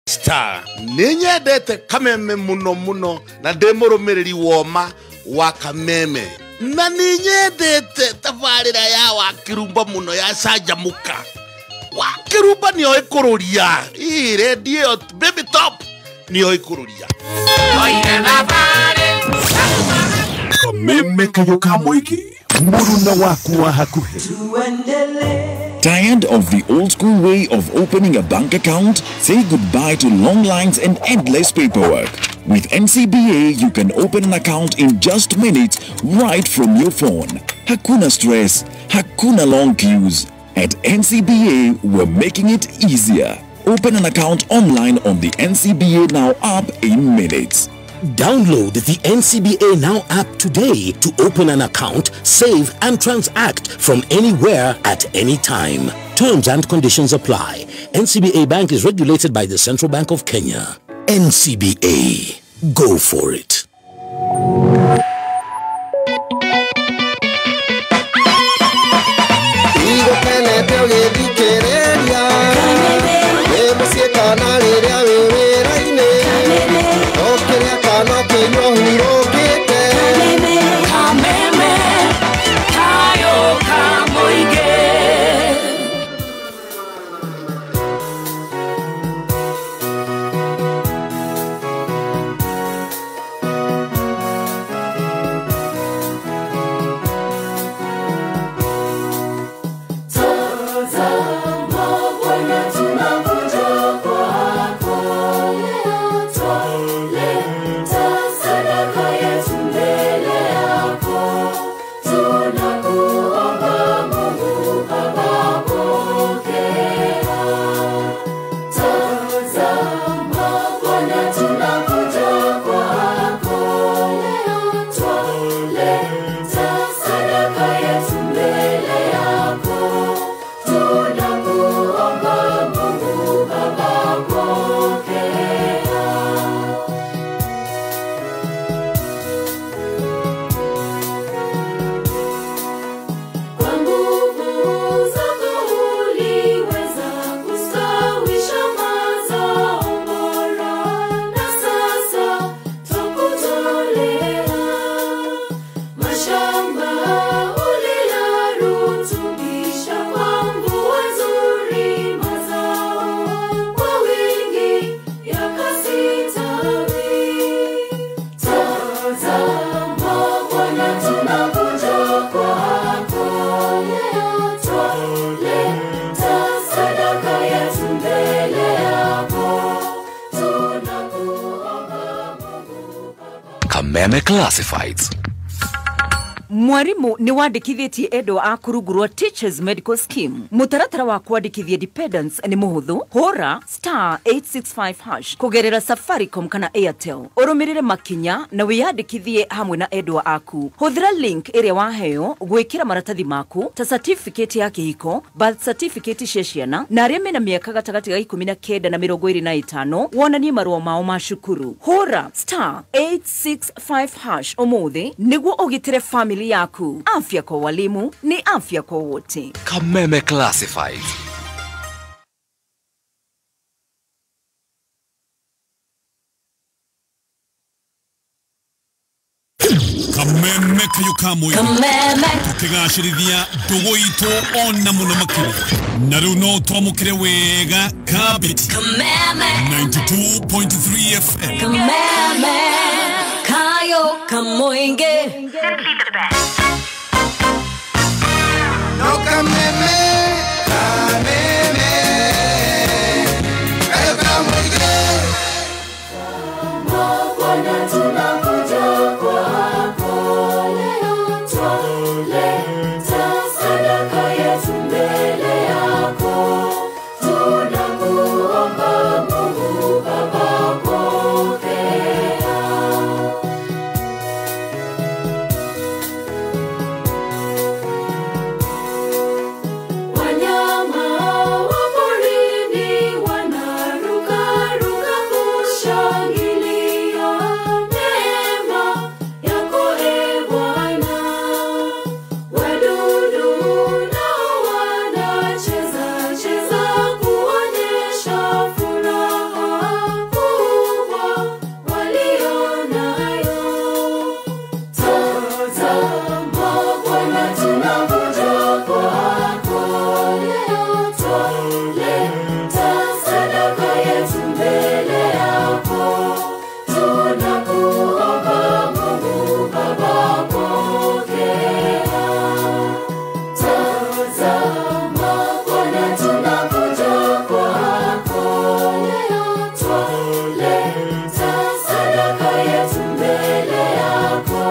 Star. Nĩnyendete Kameme muno muno na ndĩ mũrũmĩrĩri woma wa Kameme. Na nĩnyendete tabarĩra ya Wakĩrumba mũno ya Canjamũka. Wakĩrumba nĩoĩ kũrũria. Ii redio ĩyo Baby Top nĩoĩ kũrũria. Kameme kayo ka mũingĩ, mũruna waku wa hakuhĩ. Tired of the old school way of opening a bank account? Say goodbye to long lines and endless paperwork. With NCBA, you can open an account in just minutes right from your phone. Hakuna stress, hakuna long queues. At NCBA, we're making it easier. Open an account online on the NCBA Now app in minutes. Download the NCBA Now app today to open an account, save and transact from anywhere at any time. Terms and conditions apply. NCBA Bank is regulated by the Central Bank of Kenya. NCBA. Go for it. Kameme Classifieds. Mwarimu ni wandikithĩtie endwa aku rungu rwa Teachers Medical Scheme. Mũtaratara wa kwandĩkithia dependents nĩ mũhũthũ. Hũra star 865 hash kũgerera Safaricom kana Airtel. Ũrũmĩrĩre makinya na wĩyandĩkithie hamwe na endwa aku. Hũthĩra link ĩrĩa waheo gwĩkĩra maratathi maku ta certificate ya kĩhiko, birth certificate cia ciana na arĩa mena mĩaka gatagatĩ ga 19 na 25 wonanie marũa mao ma cukuru. Hũra star 865 hash ũmũthĩ nĩguo ũgitĩre family yaku. Afya kwa walimu ni afya kwa wote. Kameme Classifieds. Kameme kayo kamwe. Kameme tukigashirithia ndugu itu ona muno makiria. Na riu no twamukire wega kabiti. Kameme 92.3 FM. Kameme kayo kamoinge. Simply the best. No kameme, kameme kayo kamoinge. Bwana tunakuja kwako leo, twaleta sadaka yetu mbele yako. Tunakuomba Mungu Baba, pokea. Wanyama wa porini wanarukaruka kushangilia. mbele yako. Tunakuomba Mungu Baba, pokea. Tazama Bwana, tunakuja kwako leo, twaleta sadaka yetu mbele yako.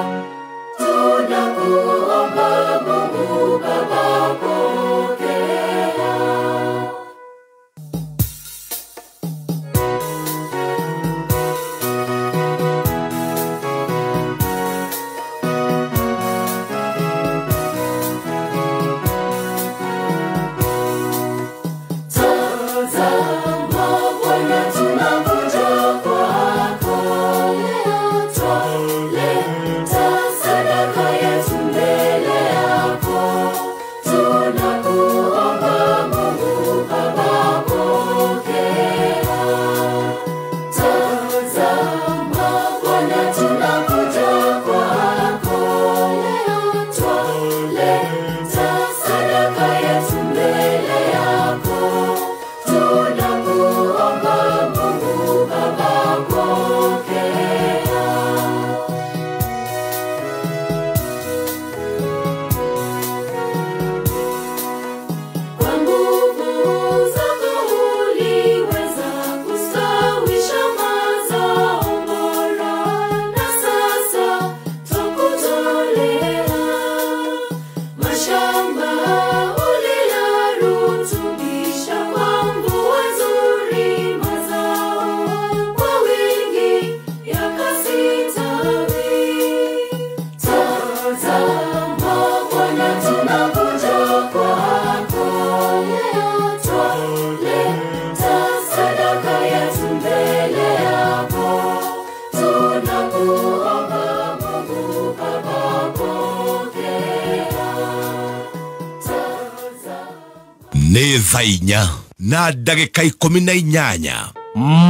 Tunakuomba Mungu Baba, pokea. Tazama Bwana, tunakuja kwako leo, twaleta sadaka yetu mbele yako. Tunakuomba Mungu Baba, pokea. Tazama Bwana, tunakuja kwako leo, twaleta sadaka yetu mbele yako. Tunakuomba Mungu Baba, pokea. Kwa nguvu zako uliweza kustawisha mazao bora, na sasa twakutolea mashamba uliyorutubisha kwa mvua nzuri, mazao kwa wingi yakasitawi. Tazama Bwana, tunakuja kwako leo, twaleta sadaka yetu mbele yako. Tunakuomba Mungu Baba, pokea. Tazama Nĩ thaa 4:18.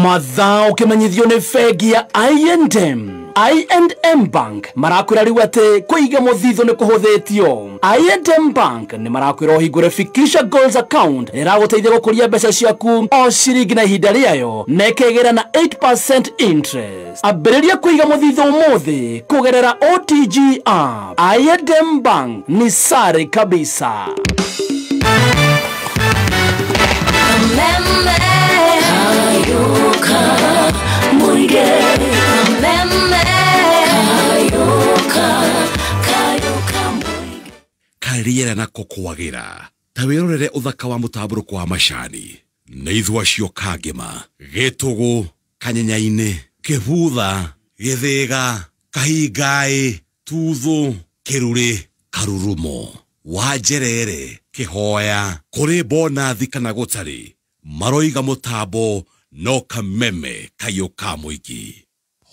Mathaa ũkĩmenyithio nĩ bengi ya I&M. I&M Bank marakwĩra rĩu atĩ kũiga mũthithũ nĩ kũhũthĩtio. I&M Bank nĩ marakwĩra ũhingũre Fikisha Goals account ĩragũteithia gũkũria mbeca ciaku o ciringi na ihinda rĩayo na ĩkegĩra na 8% interest. Ambĩrĩria kũiga mũthithũ ũmũthĩ kũgerera OTG app. I&M Bank ni sare kabisa. Kameme Kayoka Muige. Kameme Kayoka, Kayoka Muige. Kariera nako kwagĩra ta wĩrorere ũthaka wa mũtambũrũko wa macani nĩ ithua cio Kangema, Gĩtũgũ, Kanyenyainĩ, Kĩbutha, Gĩthĩga, Kahingaĩ, Tuthũ, Kĩrurĩ, Karurumo, Wanjerere, Kĩhoya, kũrĩ bonathi kana gũtarĩ, maroiga mũtambo no Kameme kayũ ka mũingĩ.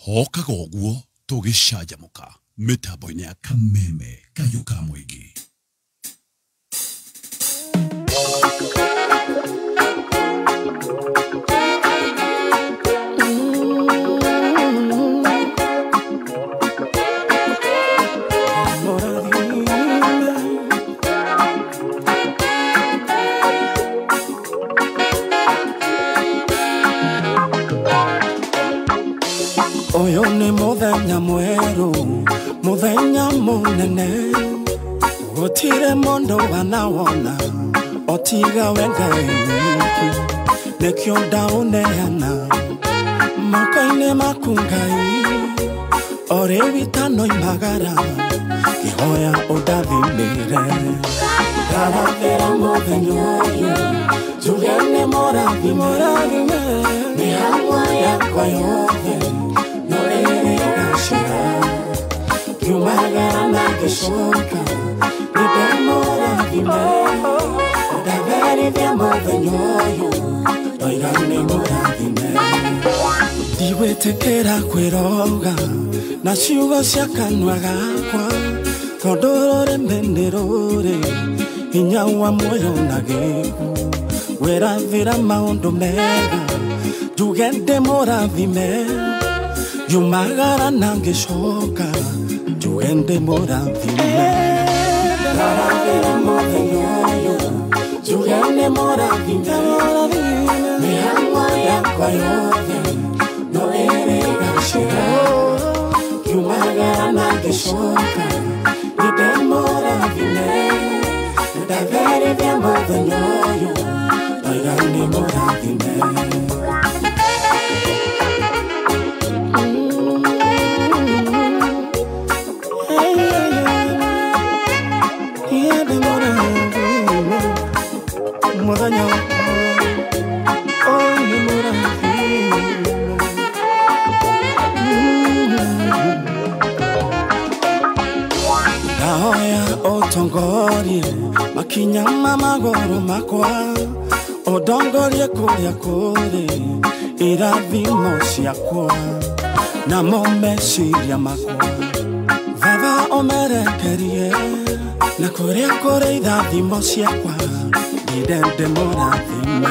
Hokaga ũguo tũgĩcanjamũka mĩtambo-inĩ ya Kameme kayũ ka mũingĩ. Ũyũ nĩ mũthenya mwerũ, mũthenya mũnene, gũtirĩ mũndũ wanawona otiga we Ngai wiki, nĩkĩo ndaũneana moko-inĩ maku Ngai, o rĩu itanoimagara ngĩhoya ũndathimĩre. Ndarathĩra mũthenya ũyũ njuge nĩ mũrathime, mĩhang'o yakwa yothe no ĩrĩgacĩra, ngiumagara na ngĩcoka nĩndĩmũrathime, ndatherithia mũthenya ũyũ ndoiga nĩ mũrathime. Ndigwĩtĩkĩra kwĩroga na ciugo cia kanua gakwa, tondũ rũrĩmĩ nĩ rũrĩ hinya wa muoyo na gĩkuũ, wĩrathĩra maũndũ mega njuge ndĩmũrathime, ngiumagara na ngĩcoka njuge ndĩmũrathime. Ndarathĩra mũthenya ũyũ njuge nĩ mũrathime, mĩhang'o yakwa yakwa yothe no ĩrĩgacĩra ngiumagara na ngĩcoka nĩndĩmũrathime ndatherithia mũthenya ũyũ ndoiga nĩ mũrathime. Ndahoya ũtongorie makinya ma magũrũ makwa ũndongorie kũrĩa kũrĩ irathimo ciakwa namo meciria makwa Baba ũmerekerie na kũrĩa kũrĩ irathimo ciakwa ndende mũrathime.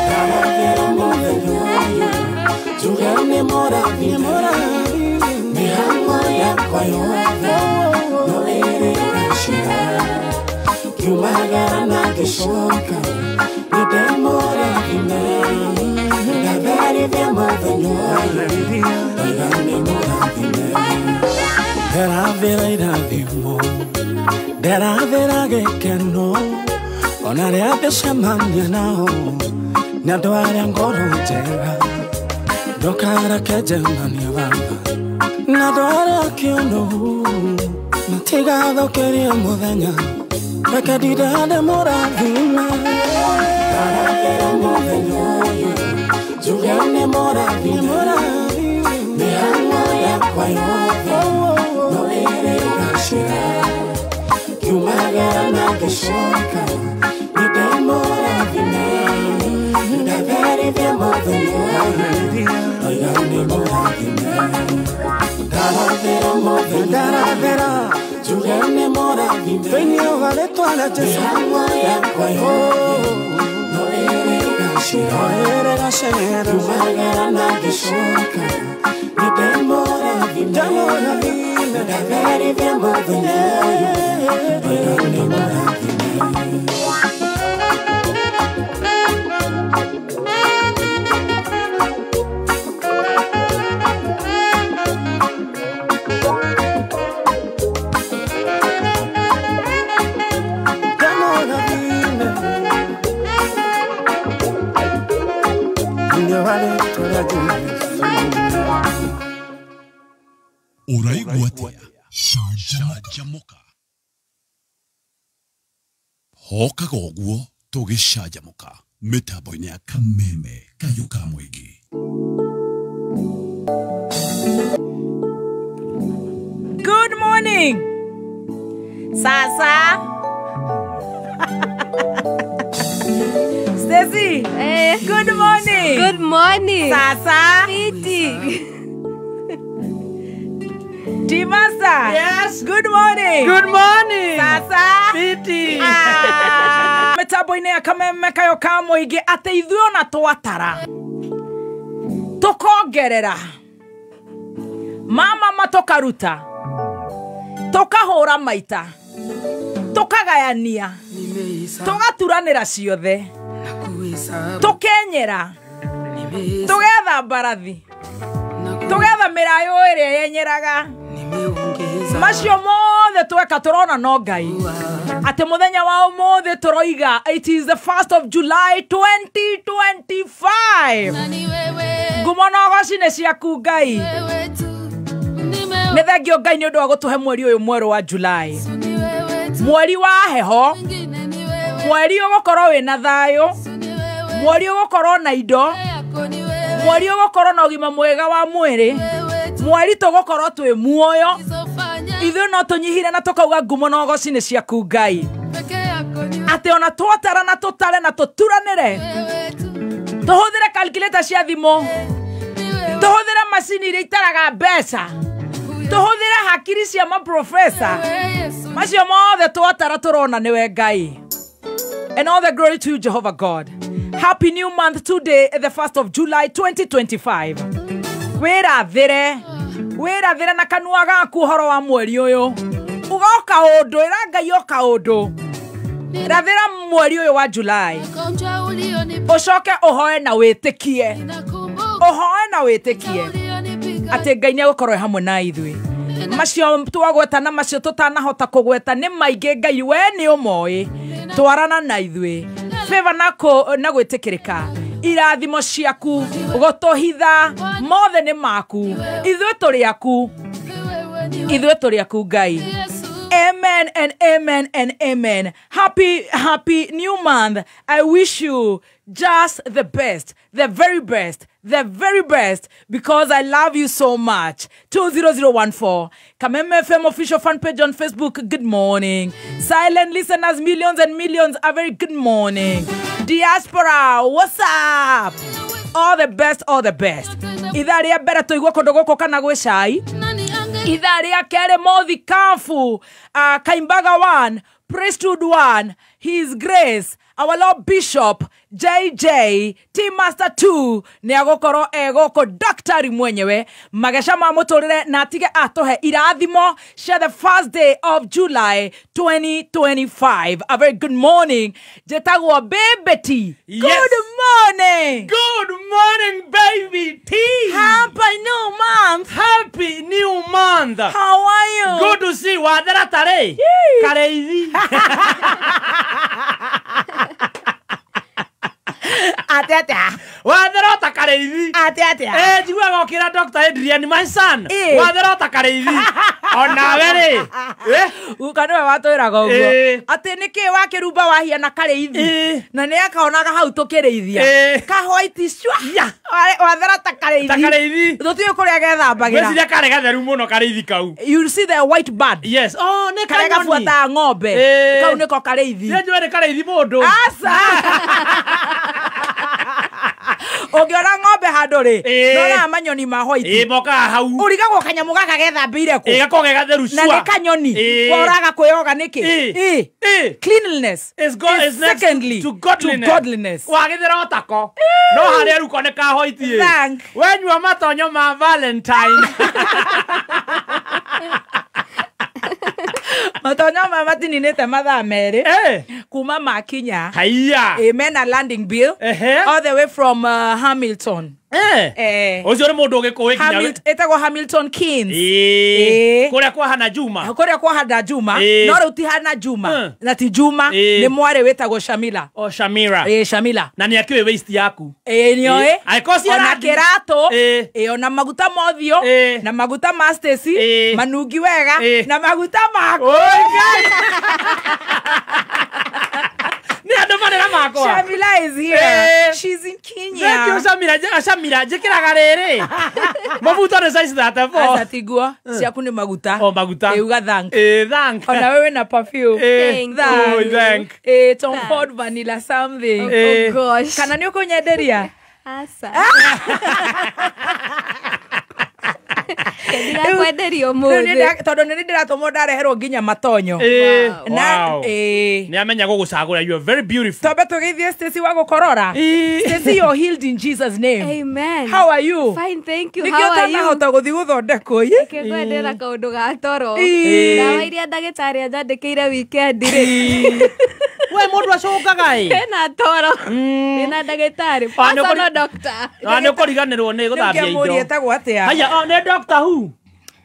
Ndarathĩra mũthenya ũyũ njuge nĩ mũrathime mĩhang'o yakwa yothe no ĩrĩgacĩra ngiumagara na ngĩcoka nĩndĩmũrathime ndatherithia mũthenya ũyũ ndoiga nĩ mũrathime. Ndĩrathĩra irathimo ndĩrathĩra gĩkeno ona rĩa ndĩcemania nao nĩ andũ arĩa ngoro njega ndũkareke njemanie baba na andũ arĩa kĩũnũhu matigathũkĩrie mũthenya reke ndinde ndĩmũrathime. Ndarathĩra mũthenya ũyũ njuge nĩ mũrathime mĩhang'o yakwa yothe no ĩrĩgacĩra ngiumagara na ngĩcoka nĩndĩmũrathime ndatherithia mũthenya ũyũ ndoiga nĩ mũrathime. Ndarathĩra mũthenya ndarathĩra njuge nĩ mũrathime thĩinĩ wa rĩtwa rĩa Jesũ mĩhang'o yakwa yothe no ĩrĩgacĩra ngiumagara na ngĩcoka nĩndĩmũrathime ndatherithia mũthenya ũyũ ndoiga nĩ mũrathime. Ũraigua atĩa? Canjamũka. Hokaga ũguo tũgĩcanjamũka mĩtambo-inĩ ya Kameme Kayũ ka Mũingĩ. Good morning. Sasa. Stacy. Eh. Good morning. Good morning. Sasa. Fiti. Timasa. Yes. Good morning. Good morning. Sasa. Fiti. Ah. Mĩtambo-inĩ ya Kameme Kayũ ka Mũingĩ atĩ ithuĩ ona twatara tũkongerera mama matũkaruta tũkahũra maita tũkagayania tũgaturanĩra ciothe tũkenyera tũgetha mbarathi tũgetha mĩrayo ĩrĩa yenyeraga macio mothe tweka tũrona no Ngai atĩ mũthenya wa ũmũthĩ tũroiga it is the 1st of July 2025. Ngumo na ũgoci nĩ ciaku Ngai. Nĩ thengio Ngai nĩ ũndũ wa gũtũhe mweri ũyũ mwerũ wa July, mweri wa heho, mweri ũgũkorwo wĩna thayũ, mweri ũgũkorwo na indo, mweri ũgũkorwo na ũgima mwega wa mwĩrĩ, mweri tũgũkorwo twĩ muoyo. Ithuĩ no tũnyihire na tũkauga ngumo na ũgoci nĩ ciaku Ngai atĩ ona twatara na tũtare na tũturanĩre tũhũthĩre calculator cia thimũ, tũhũthĩre macini iria itaraga mbeca, tũhũthĩre hakiri cia maprofesa, macio mothe twatara tũrona nĩwe Ngai. And all the glory to you, Jehovah God. Happy new month today, the 1st of July 2025. Wĩrathĩre wĩrathĩre na kanua gaku ũhoro wa mweri ũyũ uga o kaũndũ, ĩra Ngai o kaũndũ. Rathĩra mweri ũyũ wa July. Ucoke uhoe na witikie. Uhoe na witikie ati Ngai ni agukorwo hamwe na ithuĩ. Macio twagweta na macio tutanahota kugweta ni maingĩ, Ngai we ni ũmoĩ. Twarana na ithuĩ. Favor na gwitikirika, irathimo ciaku gutuhitha mothe ni maku, ithuĩ tũrĩ aku, ithuĩ tũrĩ aku Ngai. Amen and amen and amen. Happy, happy new month. I wish you just the best, the very best, the very best, because I love you so much. 20014. Kameme FM official fan page on Facebook, good morning. Silent listeners, millions and millions, a very good morning. Diaspora, what's up? All the best, all the best. Ithaa rĩa mbere tũigua kũndũ gũkũ kana gwĩ cai. Ithaa rĩa kerĩ Mothi Kafu, Kaimbaga 1, Priesthood 1, His Grace, our Lord Bishop JJ, Team Master 2, nĩ agũkorwo egũkũ daktari mwenyewe mageca ma mũtũrĩre na atige atũhe irathimo cia the first day of July 2025. A very good morning. Njĩtagwo Baby T. Yes. Good morning. Good morning, Baby T. Happy new month. Happy new month. How are you? Good to see you. Wathera tarĩ kareithi. Atia. Wathera ta kareithi. Atia. Njiguaga ũkĩra Dr. Adrian, my son. Wathera ta kareithi. Onawe rĩ. Uka nĩwe watwĩraga ũguo. Atĩ nĩkĩ wakĩrumba wahiana kareithi. Na nĩ akaonaga hau tũkĩrĩithia. Ka white cua. Wathera ta kareithi. Ta kareithi. Tũtiũĩ kũrĩa gethambagĩra. Ngwĩciria karĩ gatheru mũno kareithi kau. You see the white bird. Yes. Oh, nĩ karĩa kanyoni. Gabuataga ng'ombe. Kau nĩko kareithi. Nĩ njũĩ nĩ kareithi mũndũ. Aca. Ũngĩona ng'ombe handũ rĩ, nĩwonaga manyoni ma white. Mokaga hau. Ũrigagwo kanyamũ gaka gethambĩire kũ. Gakoragwo ge gatheru Na cua. nĩ kanyoni. Woraga kwĩyoga nĩkĩ? Cleanliness is secondly to godliness. To godliness. Wagĩthera otako. No harĩa rĩu nĩ ka white ĩ. Thank. Wenyua matonyo ma Valentine. Matonyo ma matininĩte mathaa merĩ kuma makinya. Haiya. Mena landing bill all the way from Hamilton. Ũcio nĩ mũndũ ũgĩkũĩ nginya Ĩtagwo Hamilton Keynes. Kũrĩa kwa Hana Juma. Kũrĩa kwa Hana Juma. No rĩu ti Hana Juma. Na ti Juma, nĩ mwarĩ wĩtagwo Shamila. Oh, Shamira. Shamila. Na nĩ akĩũĩ waist yaku. Nĩoĩ. Angĩkorwo Ona kĩratũ. Ona maguta ma ũthiũ. Na maguta ma Stacy. Manungi wega. Na maguta maku. Nĩ andũ marĩ na makwa. Shamila is here. She's in Kenya. Thank you, Shamila. Shamila, njĩkĩraga rĩrĩ. Mabuto nĩ size 34. Aca tiguo. Ciaku nĩ maguta. O maguta. Uga thank. Thank. Ona wewe na perfume. Thank. Oh, thank. Tom Ford vanilla something. Oh gosh. Kana nĩ ũkũnyenderia? Aca. Ndĩrakwenderia ũmũthĩ. Tondũ nĩ ndĩratũmwo ndareherwo nginya matonyo. Na nĩ amenya gũgũcagũra. You are very beautiful. Twambe tũgeithie Stacy wa gũkorora. Stacy, you're healed in Jesus name. Amen. How are you? Fine, thank you. Nĩkĩo How are you? ũtanahota gũthiĩ gũthondekwo ĩ? Reke ngwendera kaũndũ ga toro. Ndawa iria ndagĩtarĩ anjandĩkĩire weekend rĩ. We mũndũ acokaga ĩ. Ena toro. Ndĩna ndagĩtarĩ. Personal doctor. Nĩ ũkũriganĩrwo nĩ gũthambia indo. Nĩkĩo etagwo atĩa? Haya, nĩ Doctor Who.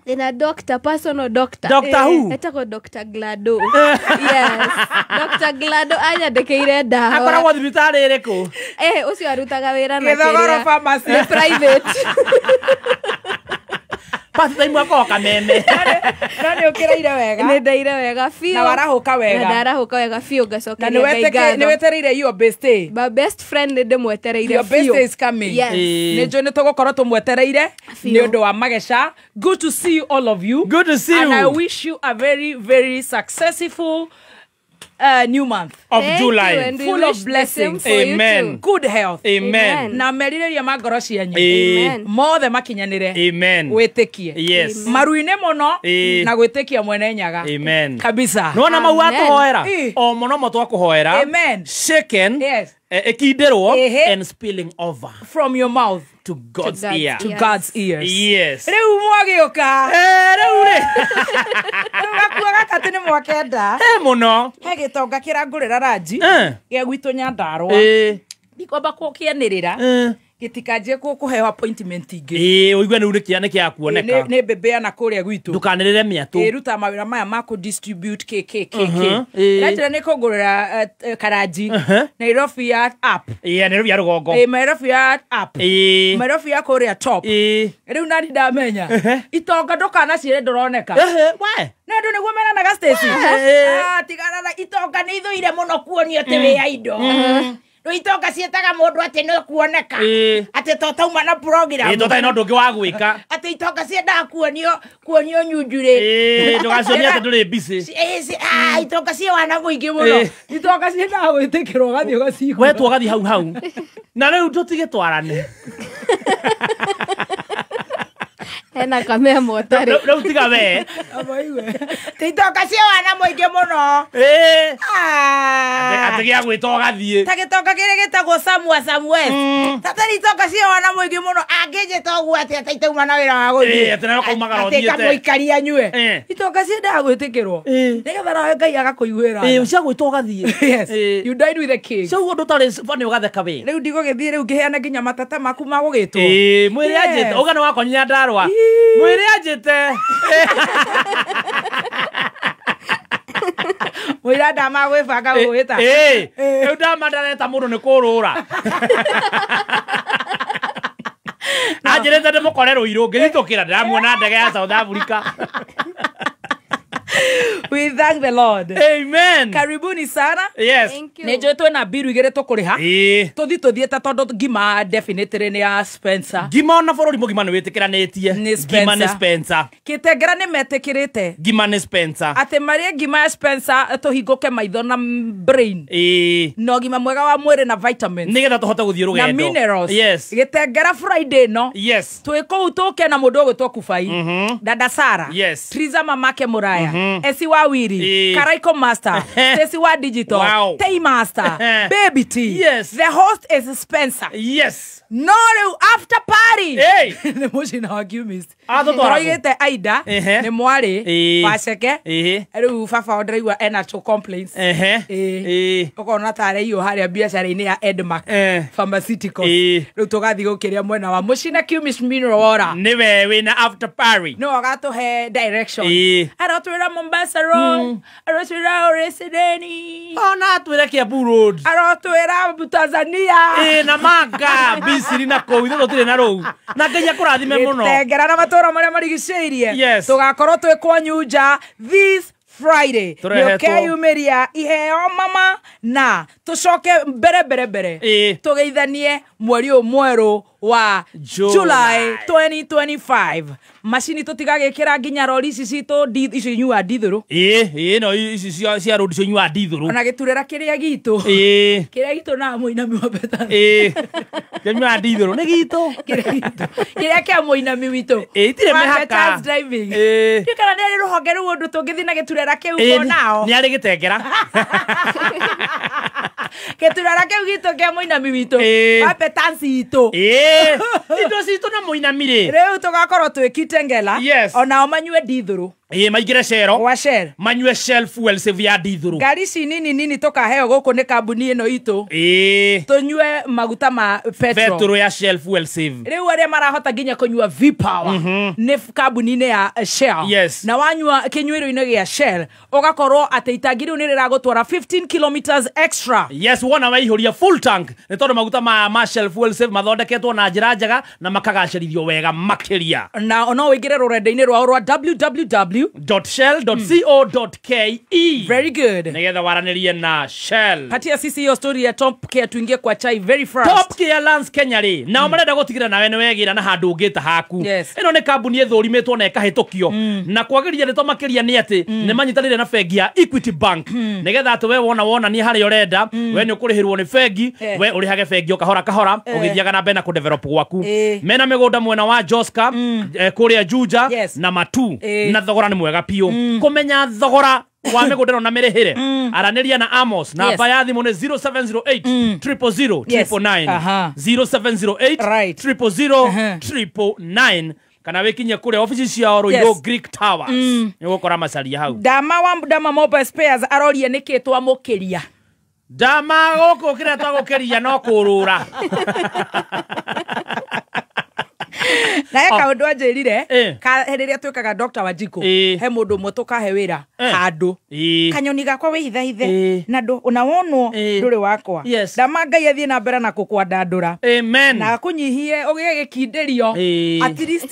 Ndĩna doctor, personal doctor. Doctor Who? Etagwo Dr. Glado. Yes. Dr. Glado anyandĩkĩire ndawa. Akoragwo thibitarĩ ĩrĩkũ? Ũcio arutaga wĩra na Gĩthogoro pharmacy. Nĩ private. Part time akoragwo Kameme. No nĩ ũkĩraire wega. Nĩ ndaire wega biũ. Na warahũka wega. Na ndarahũka wega biũ ngacokeria Ngai Na ngatho. nĩ wetereire your best day. My best friend nĩ ndĩmwetereire biũ. Your best day is coming. Yes. Nĩ njũĩ nĩ tũgũkorwo tũmwetereire nĩ ũndũ wa mageca. Good to see you all of you. Good to see you. And I wish you a very, very successful new month of Thank July. You, and we Full wish of blessings. the same for you Amen. too. Good health. Amen. Na merirĩria ma ngoro cianyu. Amen. Mothe makinyanĩre. Amen. Wĩtĩkie. Yes. Maru-inĩ mũno na gwĩtĩkia mwene nyaga. Amen. Kabisa. Nĩwona mau Amen. watũhoera? O mũno mo twakũhoera. Amen. Shaken. Yes. Ĩkindĩrwo and spilling over from your mouth to God's ear. To God's ears. Yes. Rĩu mwagĩũka. Rĩu rĩ. Rĩu gakuo gaka atĩ nĩ mwakenda. Mũno. He gĩtonga kĩrangũrĩra ranji. Gĩa gwitũ Nyandarũa. Ndikwamba kũkĩanĩrĩra gĩtikanjie kũheo appointment ingĩ. Ĩĩ ũigue nĩ nĩkĩa nĩkĩa kuoneka. Nĩ mbembe na kũrĩa gwitũ. Ndũkanĩrĩre mĩatũ. Ĩruta mawĩra maya ma kũ distribute KKKK. Ndĩratĩra nĩ kũngũrĩra karanji Nairobi ya app. Ĩĩ Nairobi ya rũgongo. Ĩĩ Nairobi ya app. Ĩĩ Nairobi ya kũrĩa top. Ĩĩ rĩu nani ndamenya. Itonga ndũkanaciĩre ndũroneka. We na andũ nĩguo meranaga Stacy. Tigana na itonga nĩ ithũire mũno kuonio atĩ wĩ ya indo. Itonga cietaga mũndũ atĩ nĩ kuoneka atĩ to tauma na program ĩ to no ndũngĩ wa gwĩka atĩ itonga ciendaga kuonio nyunjurĩ ĩ ndũgacionie atĩ ndũrĩ busy itonga ciĩ wana mũingĩ mũno itonga ciendaga gwĩtĩkĩrwo ũgathiĩ ũgacigũra wetwo ũgathiĩ hau hau na rĩu tũtige twarane hena kamemo tarĩ rĩu tiga we itonga ciĩ wana mũingĩ mũno atĩ gĩa gwĩta ũgathiĩ ta gĩtonga kĩrĩa gĩtagwo Samwa Samuel tatari itonga ciĩ wana mũingĩ mũno angĩnjĩta ũguo atĩ atĩ itauma na wĩra wa gũthiĩ atĩ nawe ũkaumagara ũthiĩte atĩ kamũikaria anyue itonga ciendaga gwĩtĩkĩrwo nĩgetha nawe Ngai agakũiguĩra cia gwĩta ũgathiĩ. Yes, you died with the king. Cia ũguo ndũtarĩ bani ũgatheka we rĩu ndigũgĩthiĩ rĩu ngĩheana nginya matata maku ma gũgĩtwo mwĩrĩ anjĩte ũga nĩ wakwa Nyandarũa mwĩrĩ anjĩte mwĩra ndama gwĩbanga gũgwĩta rĩu ndama ndareta mũndũ nĩ kũrũra anjĩrĩte ndĩmũkore Rũirũ ngĩhithũkĩra ndĩramuona ndege ya South Africa. We thank the Lord. Amen. Karibuni sana. Yes. Nĩ njũĩ twĩna mbiru igĩrĩ tũkũrĩha. Tũthiĩ tũthiĩte tondũ ngima definitely nĩ ya Spencer. Ngima ona bũrũri mũgima nĩ wĩtĩkĩranĩtie. Ngima nĩ Spencer. Kĩtengera nĩ metĩkĩrĩte. Ngima nĩ Spencer. Atĩ marĩe ngima ya Spencer tũhingũke maitho na brain. Na ũgima mwega wa mwĩrĩ na vitamins. Nĩgetha tũhote gũthiĩ rũgendo. Na minerals. Yes. Gĩtengera Friday no. Yes. Twĩ kũu tũke na mũndũ ũgwĩtwo Kubai. Dada Sara. Yes. Triza mamake Muraya. Esi wa Wiri, Karaiko Master, Stacy wa Digital, wow. Tay Master, Baby T. Yes. The host is Spencer. Yes. No after party. Hey. The motion arguments. Tũroigĩte Aida nĩ mwarĩ waceke rĩu baba ndĩraigua ena two complaints. Ũkona tarĩ iyo harĩa biacara-inĩ ya Edmark Pharmaceuticals. Rĩu tũgathiĩ gũkĩria mwena wa Mũcina Chemist Mineral Water. Nĩwe wĩna after party. No agatũhe direction. Arotwĩra Mombasa Road, arotwĩra Oresideni. Ona atwĩra Kiambu Road. Arotwĩra Tanzania. Na Manga, Misiri na kũu ithuĩ tũtirĩ na rũu. Na Ngai akũrathime mũno. Gĩtengera na matũra marĩa marigicĩirie. Yes. Tũgakorwo twĩ kwanyu nja this Friday. Nĩũkeyumĩria iheo mama na tũcoke mbere tũgeithanie mweri ũyũ mwerũ wa July 2025. Macini tũtigagĩkĩra nginya rori ici citũ icio inyuaga ndithũrũ. Ĩĩ no ici cia road icio inyuaga ndithũrũ. Ona gĩturera kĩrĩa gitũ. Kĩrĩa gitũ na mũinami wa betha. Kĩrĩa nyuaga ndithũrũ nĩ gitũ. Kĩrĩa kĩa mũinami witũ. Itirĩ mĩhaka. Driving. Ndiũĩ kana nĩ arĩ rũhonge rũu ũndũ tũngĩthiĩ na gĩturera kĩu nao. Nĩ arĩ gĩtengera. Gĩturera kĩu gitũ kĩa mũinami witũ. Wa petansi itũ. Indo citũ na mũinami rĩ. Rĩu tũgakorwo twĩ Kitengela. Yes. Onao manyue ndithũrũ. Maingĩre cero. Wa Shell. Manyue Shell fuel save ya ndithũrũ. Ngari ici nini nini tũkaheo gũkũ nĩ kambuni ĩno itũ. Tũnyue maguta ma petrol. Petrol ya Shell fuel save. Rĩu arĩa marahota nginya kũnyua V-Power nĩ kambuni-inĩ ya Shell. Yes. Na wanyua kĩnyuĩro-inĩ gĩa Shell ũgakorwo atĩ itangi rĩu nĩ rĩragũtwara 15 kilometers extra. Yes, wona waihũria full tank nĩ tondũ maguta ma Shell fuel save mathondeketwo na njĩra njega na makagacĩrithio wega makĩria. Na no ũingĩre rũrenda-inĩ rwao rwa www www.shell.co.ke. Very good. Nigetha waranĩrie na Shell. Patia sisi hiyo story ya Top Care tuingie kwa chai very fast. Top Care Lands Kenya rĩ, nao marenda gũtigĩrĩra nawe nĩ wegĩra na handũ ũngĩta haku. Yes. Ĩno nĩ kambuni ĩthũrimĩtwo na ĩkahĩtũkio. Na kwagĩria ndeto makĩria nĩ atĩ nĩ manyitanĩire na bengi ya Equity Bank. Nigetha atĩ we wona wonanie harĩa ũrenda, we nĩ ũkũrĩhĩrwo nĩ bengi, we ũrĩhage bengi o kahora kahora ũgĩthiaga na mbere na kũdevelop gwaku. Mena mĩgũnda mwena wa Joska, kũrĩa Juja na Matu, na thogora nĩ mwega biũ. Kũmenya thogora wa mĩgũnda ĩno na mĩrĩhĩre, aranĩria na Amos. Namba ya thimũ nĩ 0708 000 999, 0708 000 999, kana wĩkinyie kũrĩa obici ciao Ruiru Greek Towers. Nĩ ũgũkora macaria hau. Dama wa Dama Mobile Spares aroria nĩkĩ twamũkĩria. Ndama gũkũ kĩrĩa twagũkĩria no kũrũra. Na he kaũndũ anjĩrire rĩrĩa twĩkaga Dr. Wanjikũ, he mũndũ ũmwe tũkahe wĩra handũ kanyoni gakwa wĩhithahithe na ona wonwo ndũrĩ wakwa. Ndama Ngai athiĩ na mbere na gũkwandandũra. Amen. Na akũnyihie ũgĩe gĩkindĩrio at least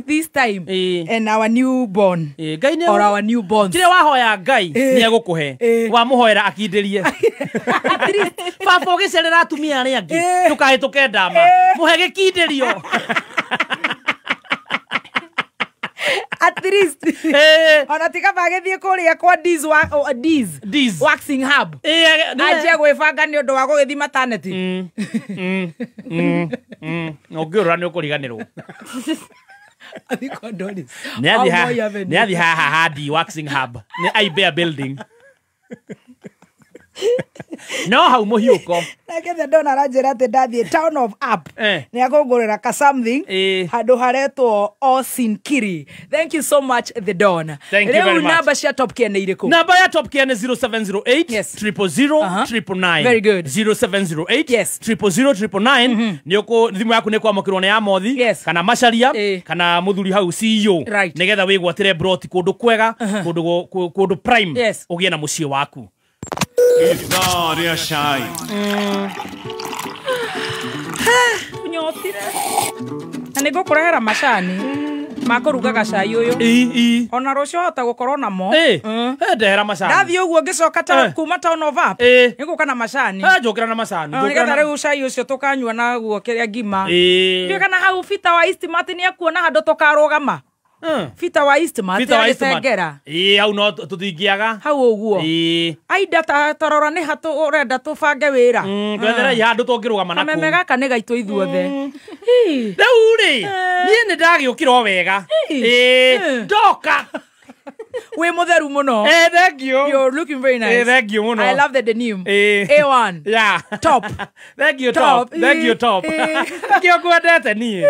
this time and our newborn Ngai nĩ or our newborns. Kĩrĩa wahoya Ngai nĩ egũkũhe. Wamũhoera akindĩrie. At least baba ũgĩcerera atumia arĩa angĩ ndũkahĩtũke ndama, mũhe gĩkindĩrio. At least ona tikaba agĩthiĩ kũrĩa kwa D's waxing hub anjie gwĩbanga nĩ ũndũ wa gũgĩthiĩ maternity. Ũngĩũrũra nĩ ũkũriganĩrwo. Nĩ athiĩ haha ha D waxing hub nĩ Aibea building. No hau mũhiũko. Nake the ndona aranjĩra atĩ ndathiĩ town of up nĩ akũngũrĩra ka something handũ haretwo Osinkiri. Thank you so much the Don. Thank you very much. Namba cia Top Care nĩ irĩkũ? Namba ya Top Care nĩ 0708 000 999. Very good. 0708 000 999. Nĩ ũkũ thimũ yaku nĩ kwamũkĩrwo nĩ Amothi kana Macharia kana mũthuri hau CEO nĩgetha wĩgwatĩre broti kũndũ kwega, kũndũ prime, ũgĩe na mũciĩ waku. Ithaa rĩa cai. Nyotire. Na nĩ ngũkũrehera macani ma kũrugaga cai ũyũ. Ona rũciũ hota gũkorwo namo. Ndehera macani. Ndathiĩ ũguo ngĩcoka kuma town of up nĩngũka na macani. Njũkĩra na macani. Nĩgetha rĩu cai ũcio tũkanyua naguo kĩrĩa ngima. Ndiũĩ kana hau Bita wa Eastmart nĩ ekuona handũ tũkarũgama. Bita wa Eastmart agĩtengera. Hau no tũtingĩaga. Hau ũguo. Aida tarora nĩ ha ũrenda tũbange wĩra. Twetherei handũ tũngĩrũgama nakuo. Kameme gaka nĩ gaitũ ithuothe. Rĩu rĩ, niĩ nĩ ndagĩũkĩra o wega. Ndoka. Wĩ mũtheru mũno. Thank you. You're looking very nice. Thank you mũno. I love the denim. A1. Yeah. Top. Thank you top. Thank you top. Kĩo ngwendete niĩ.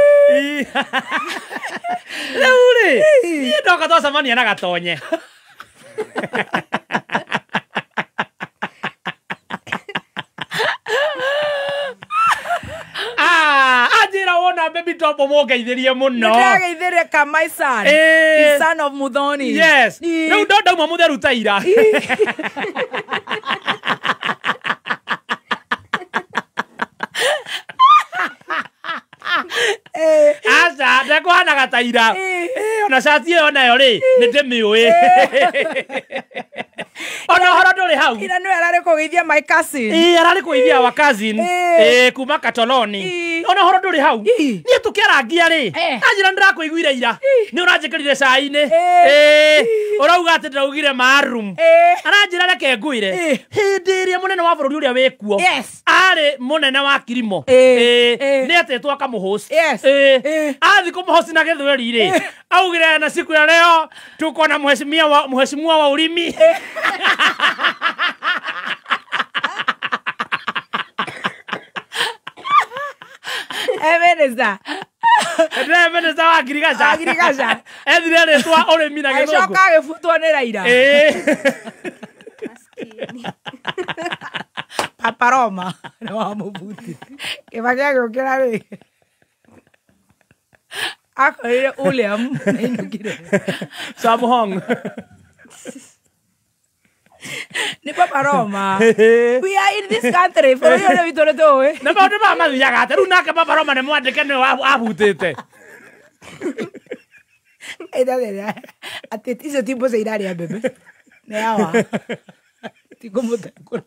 Rĩu rĩ, niĩ ndoka twacemania na Gatonye. Anjĩra wona baby top mũngeithĩrie mũno. Nĩndĩrageithĩria ka my son. The son of Muthoni. Yes. Rĩu ndauma mũtheru ta ira. Aca ndekũhanaga ta ira. Ona cati ĩyo nayo rĩ nĩ ndĩmĩũĩ. Ona ũhoro ndũrĩ hau. Ira nĩwe ararĩ kũgeithia my cousin. Ararĩ kũgeithia our cousin kuma Katoloni. Ona ũhoro ndũrĩ hau. Niĩ tũkĩarangia rĩ anjĩra nĩndĩrakũiguire ira. Nĩ ũranjĩkĩrire cai-inĩ. Ũrauga atĩ ndĩraugire marum. Aranjĩra reke ngwĩre. Hĩndĩ ĩrĩa mũnene wa bũrũri ũrĩa wĩkuo arĩ mũnene wa kirimo nĩ etĩtwo akamũhost. Athi kũmũhost na gĩthweri rĩ augire na siku ya leo tuko na mheshimiwa wa ulimi. Minister. Minister wa agriculture. Agriculture. Ethire rĩtwa ũrĩmi na gĩthũngũ. Agĩcoka agĩbutwo nĩ Raila. Papa Roma nĩ wamũbuti. Kĩbaki agĩũkĩra rĩ akorire William nĩainũkire. Samuhong. Nĩ Papa Roma. We are in this country. Bũrũri ũyũ witũ nĩ tũĩ. Na maũndũ maya mathiaga atĩa? Rĩu nake Papa Roma nĩ mwandĩke nĩwe ahutĩte. Atĩ icio ti mboco irarĩa mbembe. Nĩ awa. Tikũmũtengũra.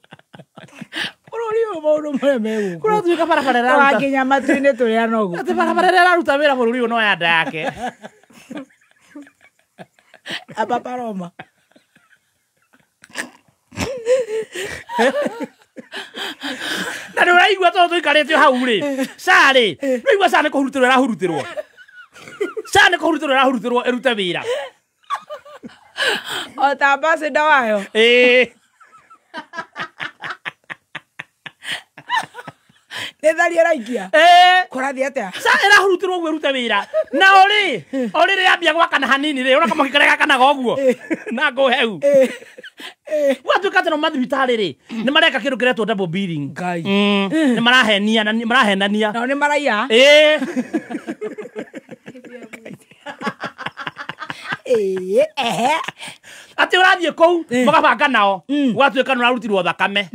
Bũrũri ũyũ maũndũ marĩa me gũkũ. Kũratuĩka barabara ĩraruta. Tũrakinya matu-inĩ tũrĩ anogu. Atĩ barabara ĩrĩa ĩraruta wĩra bũrũri ũyũ no ya nda yake. A Papa Roma. Na nĩ ũraigua tondũ tũikarĩte hau rĩ ca rĩ nĩũraigua ca nĩ kũhurutĩrwo ĩrahurutĩrwo. Ca nĩ kũhurutĩrwo ĩrahurutĩrwo ĩrute wĩra. O ta ambassador wayo. Nĩ thari ĩraikia. Eh. Kũrathiĩ atĩa? Sa ĩrahurutirwo ũguo ĩrute wĩra. Na orĩ, orĩ rĩambia gwakana hanini rĩ, ũrona kamwaki karĩa gakanaga ũguo. Na ngũ heu. Gwatuĩka atĩ no mathibitarĩ rĩ, nĩ mareka kĩndũ kĩretwo double billing. Ngai. Nĩ marahenia na marahenania. Nao nĩ maraiya. Ĩĩ. Ehe. Atĩ ũrathiĩ kũu mũgabanga nao gwatuĩka nĩ ũrarutirwo thakame.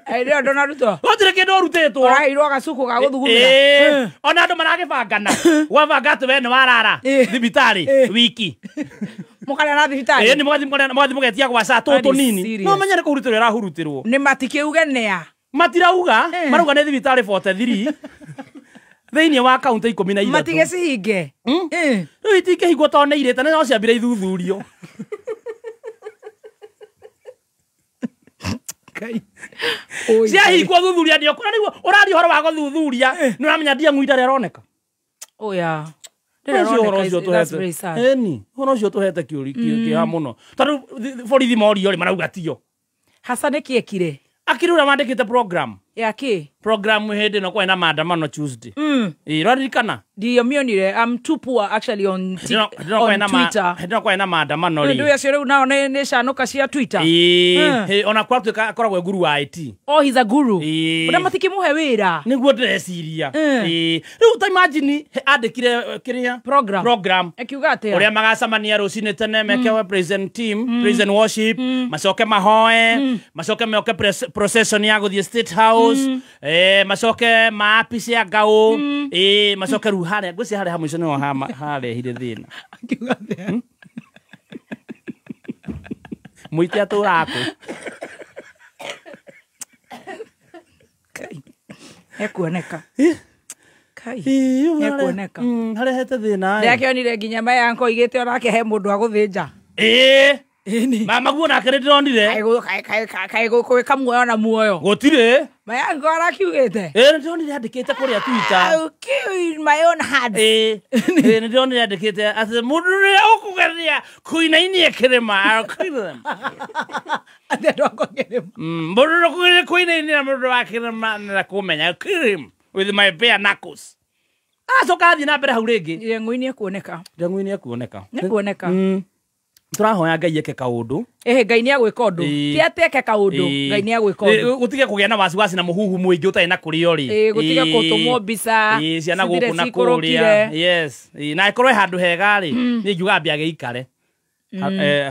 Ĩrĩa ndũnarutwo. Gũtirĩ kĩndũ ũrutĩtwo. Ũraheirwo gacuku ga gũthugumĩra. Ona andũ maragĩbangana. Gwabanga atĩ we nĩ warara thibitarĩ wiki. Mũkarĩa na thibitarĩ. Ĩĩ nĩ mũgathiĩ mũgetia gwaca tũtũ nini. No menye nĩ kũhurutĩrwo ĩrahurutĩrwo. Nĩ matikĩuge nĩa. Matirauga, marauga nĩ thibitarĩ 43. Thĩinĩ wa kaunti 13. Matigĩcihinge. Rĩu itingĩhingwo tondũ nĩ irĩte na no ciambire ithuthurio. Ciahingwo thuthuria ndio kũrĩa nĩguo ũraria ũhoro wa gũthuthuria nĩ ũramenya ndiang'ui ndarĩ aroneka. Oya. Ũhoro ũcio tũhete. Ĩni, ũhoro ũcio tũhete kĩũri kĩha mũno. Tondũ borithi morio rĩ marauga tio. Hasa nĩkĩ ekire? Akiri ũrĩa wandĩkĩte program. Ya kĩ? Program hĩndĩ ĩno kwarĩ na maandamano Tuesday. Ĩĩ, ũraririkana? Ndiamĩonire. I'm too poor actually on Twitter. Hĩndĩ ĩno kwarĩ na maandamano rĩ. Ndũ acio rĩu nao nĩ canũka cia Twitter. Ĩĩ, ona kwatuĩka akoragwo e guru wa IT. Oh, he's a guru. Ũrĩa matikĩmũhe wĩra. Nĩguo ndĩreciria. Ĩĩ. Rĩu ta imagine andĩkire kĩrĩa? Program. Program. Ekiuga atĩa? Ũrĩa magacemania rũcinĩ tene meke present team, present worship, macoke mahoe, macoke meoke procession ya gũthiĩ State House, macoke maapice ya ngau, macoke rĩu harĩa ngwĩciria harĩa ha mũico nĩho harehire thĩna. Akiuga atĩa? Mũiti atũraga kũ? Ekuoneka. Kai. Ekuoneka. Harehete thĩna. Ndĩrakĩonire nginya Mayanko oigĩte onake he mũndũ wa gũthĩnja. Ĩĩ. Mama guo nake nĩ ndĩronire. Kaĩ gwĩka muoyo na muoyo. Gũtirĩ. Mayanko arakiugĩte. Ĩĩ nĩ ndĩronire andĩkĩte kũrĩa Twitter. I'll kill in my own hands. Ĩĩ. Ĩĩ nĩ ndĩronire andĩkĩte atĩ mũndũ ũrĩa ũkũgeria kũinainia kĩrĩma I'll kill them. Atĩ andũ akwa kĩrĩma. Mũndũ ũrĩa ũkũgeria kũinainia mũndũ wa kĩrĩma nĩ kũmenya. I'll kill him with my bare knuckles. Acoka athiĩ na mbere hau rĩngĩ. Ndeng'ui nĩ ekuoneka. Ndeng'ui nĩ ekuoneka. Nĩ ekuoneka. Tũrahoya Ngai eke kaũndũ. Ĩhĩ Ngai nĩ agwĩka ũndũ. Ti atĩ eke kaũndũ, Ngai nĩ agwĩka ũndũ. Gũtige kũgĩa na wasiwasi na mũhuhu mũingĩ ũtarĩ na kũrĩo rĩ. Ĩĩ gũtige gũtũmwo mbica. Ciana gũkũ na kũrĩa. Yes. Na ĩkorwo handũ hega rĩ, niĩ ngiuga ambia agĩikare.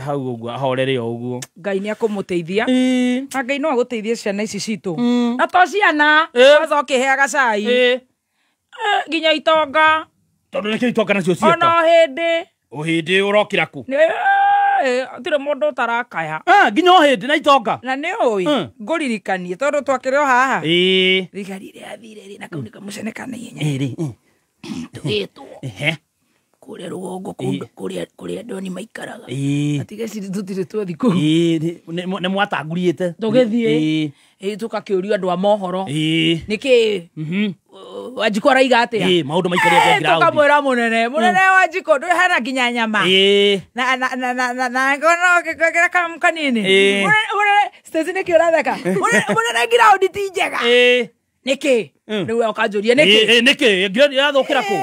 Hau ũguo ahorere o ũguo. Ngai nĩ akũmũteithia. Na Ngai no agũteithie ciana ici citũ. Na to ciana, kwanza ũkĩheaga cai. Nginya itonga. Tondũ nĩkĩo itonga nacio cieka. Ona hĩndĩ. O hĩndĩ ũrokĩra kũ? Tirĩ mũndũ ũtarakaya. Nginya o hĩndĩ na itonga. Na nĩ ũĩ ngũririkanie tondũ twakĩrĩ o haha. Ĩĩ. Thigari rĩathire rĩ na kau nĩ kamũcene ka naihenya. Ĩĩ. Tũgĩtwo. Kũrĩa rũgongo kũrĩa andũ maikaraga. Atigeciri tũtirĩ twathi kũu. Ĩĩ nĩ mwatangurĩte. Tũgĩthiĩ. Ĩĩ tũgakĩũrio andũ a mohoro. Ĩĩ. Nĩkĩ? Wanjikũ araiga atĩa? Ĩĩ maũndũ maikarĩte ground. Tũkamwĩra mũnene, mũnene Wanjikũ ndũĩ hena nginya nyama. Ĩĩ. Na na na na na ngono gĩkĩra kamu kanini. Mũnene Stacy nĩkĩ ũratheka? Mũnene ground ti njega. Ĩĩ. Nĩkĩ? Rĩu ũkanjũria nĩkĩ? Ĩĩ nĩkĩ? Ground irathũkĩra kũ?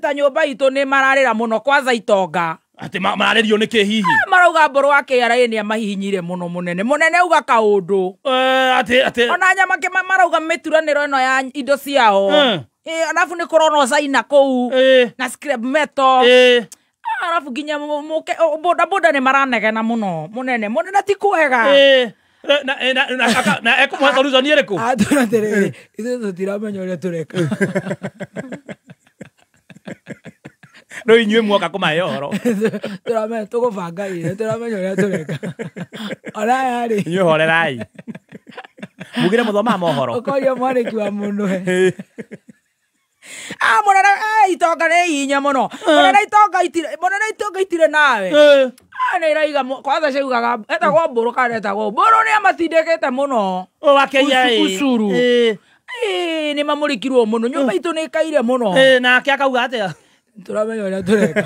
Ta nyũmba itũ nĩ mararĩra mũno kwanza itonga. Atĩ mararĩrio nĩkĩ hihi? Marauga mbũrũ wa KRA nĩ amahihinyire mũno mũnene. Mũnene uga kaũndũ. Atĩ ona nyama kĩma marauga mĩturanĩro ĩno ya indo ciao. Arabu nĩ kũronwo China kũu na scrap metal. Arabu nginya boda boda nĩ maranegena mũno mũnene. Mũnene ti kwega. Na ekũmũhe solution ĩrĩkũ? Atũra atĩrĩrĩ, ithuĩ tũtiramenya ũrĩa tũreka. No inyuĩ muoka kũmahe ũhoro. Tũramenya tũgũbanga irio, tũramenya ũrĩa tũreka. Ona aya rĩ. Inyuĩ horerai. Mugire mũthomaga mohoro. Ũkoria mwarĩki wa mũndũ he. Mũnene itonga nĩ hinya mũno. Mũnene itonga itirĩ, mũnene itonga itirĩ nawe. Nĩ iraiga kwanza ciaugaga etagwo mbũrũ kana etagwo mbũrũ nĩ amatindĩkĩte mũno. Wa KRA. Ucuru. Nĩ mamũrĩkirwo mũno. Nyũmba itũ nĩ ĩkaire mũno. Nake akauga atĩa? Tũramenya ũrĩa tũreka.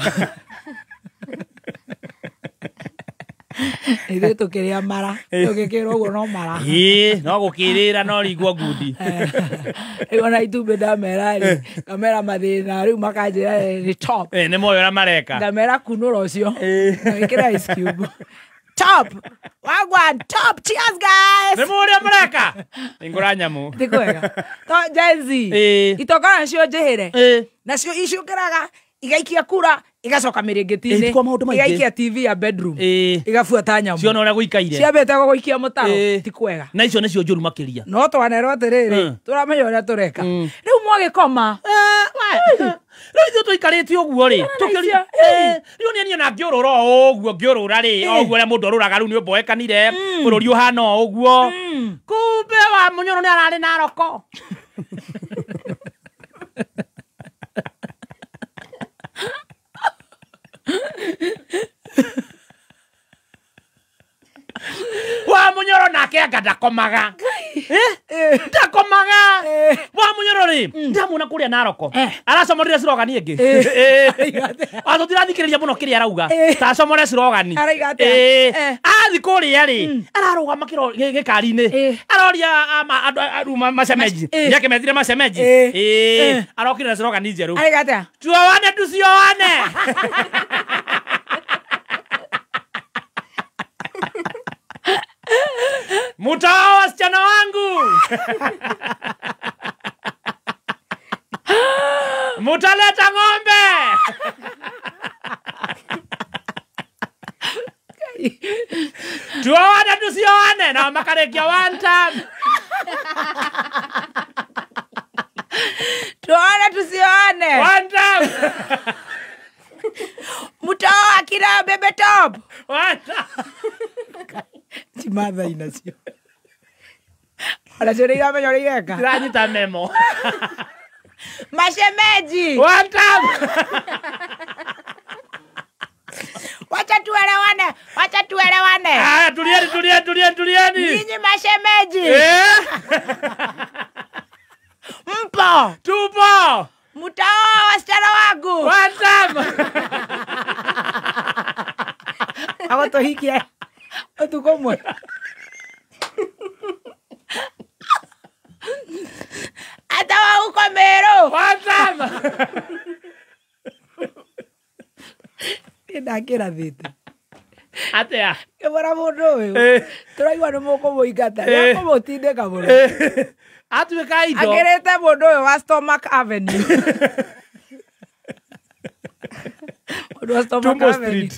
Ithuĩ tũkĩrĩa mara tũgĩkĩrwo ũguo no mara. Ĩĩ, no gũkĩrĩra no rigwo ngundi. Rĩu ona itumbĩ ndamera rĩ, ngamera mathĩna rĩu makanjĩra nĩ top. Nĩ moĩ ũrĩa mareka. Ngamera kunũra ũcio ngĩkĩra ice cube. Top wagwan top, cheers guys. Nĩ moĩ ũrĩa mareka. Nĩngũra nyamũ. Ti kwega to Gen Z itoka nacio njĩhĩre nacio iciũkĩraga igaikia kura igacoka mĩrĩngĩti-inĩ igaikia TV ya bedroom igabuata nyamũ ciona ũrĩa gũikaire ciambĩte gũgũikia mũtaro. Ti kwega. Na icio nĩcio njũru makĩria. No twanerwo atĩrĩrĩ tũramenya ũrĩa tũreka rĩu mwagĩkoma. Rĩu ithuĩ tũikarĩte ũguo rĩ tũkĩũria rĩu niĩ niĩ na ngĩũrũra o ũguo ngĩũrũra rĩ o ũguo ũrĩa mũndũ ũrũraga rĩu nĩ ũmboekanire bũrũri ũhana o ũguo kumbe wa Mũnyoro nĩ ararĩ na roko. Wa Munyoro nake anga ndakomaga. Ndakomaga. Wa Munyoro ri ndamuona kuria Naroko aracomorire slogani ingi. Atå tirathikĩrĩria mũno kĩrĩa arauga tacomore slogani. Athi kũrĩa rĩ ararũgama gĩkari-inĩ aroria andũ macemeji nĩakĩmethire macemeji arokire na slogani njerũ. Tuoane tusioane. Mutaoa wasichana wangu. Mutaleta ng'ombe. Tuoane tusioane na makarekia one time. Tuoane tusioane one time. Mutaoa kila bebe top one time. Ti matha inacio onacio nĩ iramenya ũrĩa ireka. Ndĩranyita memo. Mashemeji one time. Wacha tuelewane, wacha tuelewane. Ah, tulieni tulieni tulieni tulieni. Nyinyi mashemeji. Mpo. Tupo. Mutaoa wasichana wangu. One time. Agũtũhikie ũtukũ ũmwe. Ata wa huko Meru. One time. Ndakĩrathĩte. Atĩa? Ngĩmwĩra mũndũ ũyũ tũraigua nĩ mũkũmũingata nĩekũmũtindĩka mũno. Atuĩka indo. Akĩrĩte mũndũ ũyũ wa Stomach Avenue. Mũndũ wa Stomach Avenue.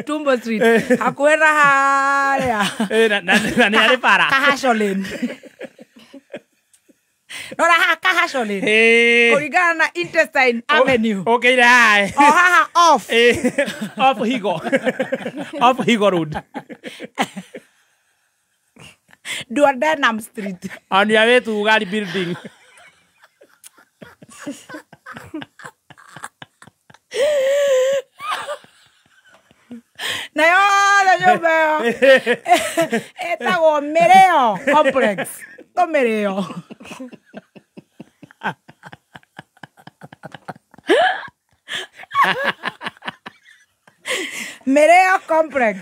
Tumbo Street. Hakuhĩ na harĩa. Na nĩ arĩ bara. Kahasho Lane. Nora haha Kahasho Lane. Kũringana na Intestine Avenue. Ũkĩire haha. O haha off. Off Higo. Off Higo Road. Duodenum Street. On your way to Ugali Building. Na yothe nyũmba ĩyo ĩtagwo Mĩrĩo Complex. To Mĩrĩo. Mĩrĩo Complex.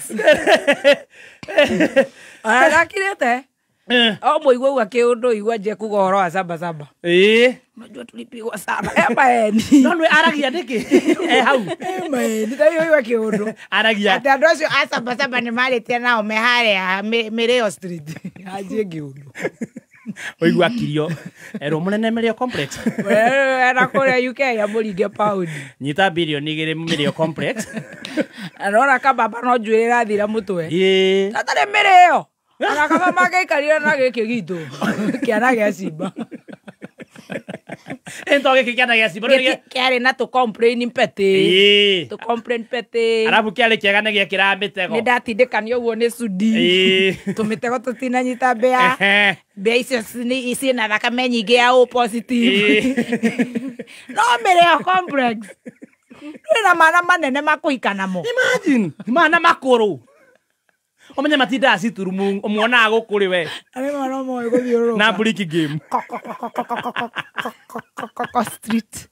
Arakirĩte o mũigua uga kĩũndũ igua nje kuga ũhoro wa saba saba. Unajua tulipigwa sana. Maeni. No nĩ aragia nĩkĩ? Hau. Maeni ta hiyo igua kĩũndũ. Aragia. Atĩ andũ acio a saba saba nĩ marĩtie nao me harĩa Mĩrĩo Street. Anjie kĩũndũ. Oigua kirio. Erwo mũnene Mĩrĩo Complex. Era kũrĩa UK amũringe pound. Nyita bilioni 2 Mĩrĩo Complex. Arora kababa no njuĩrĩ ĩrathira mũtwe. Tata nĩ Mĩrĩo. Ona kaba magĩikarire na gĩkĩ gitũ kĩana gĩa cimba. Ento gĩkĩ kĩana gĩa cimba kĩarĩ na tũ complain petty. Tũ complain petty. Arabu kĩarĩ kĩega nĩ gĩekĩraga mĩtego. Nĩ ndatindĩkanio ũguo nĩ cudi. Tũmĩtego tũtinanyita mbĩa. Mbĩa icio ciĩna thakame nyingĩ ya O positive. No Mĩrĩo Complex. Ndũrĩ na mana manene ma kũhika namo. Imagine mana makũrũ. Omenye matindaga citurumu ũmuonaga gũkũ rĩ we. Arĩ mwana moĩ gũthiũrũrũka. Na briki game. Street.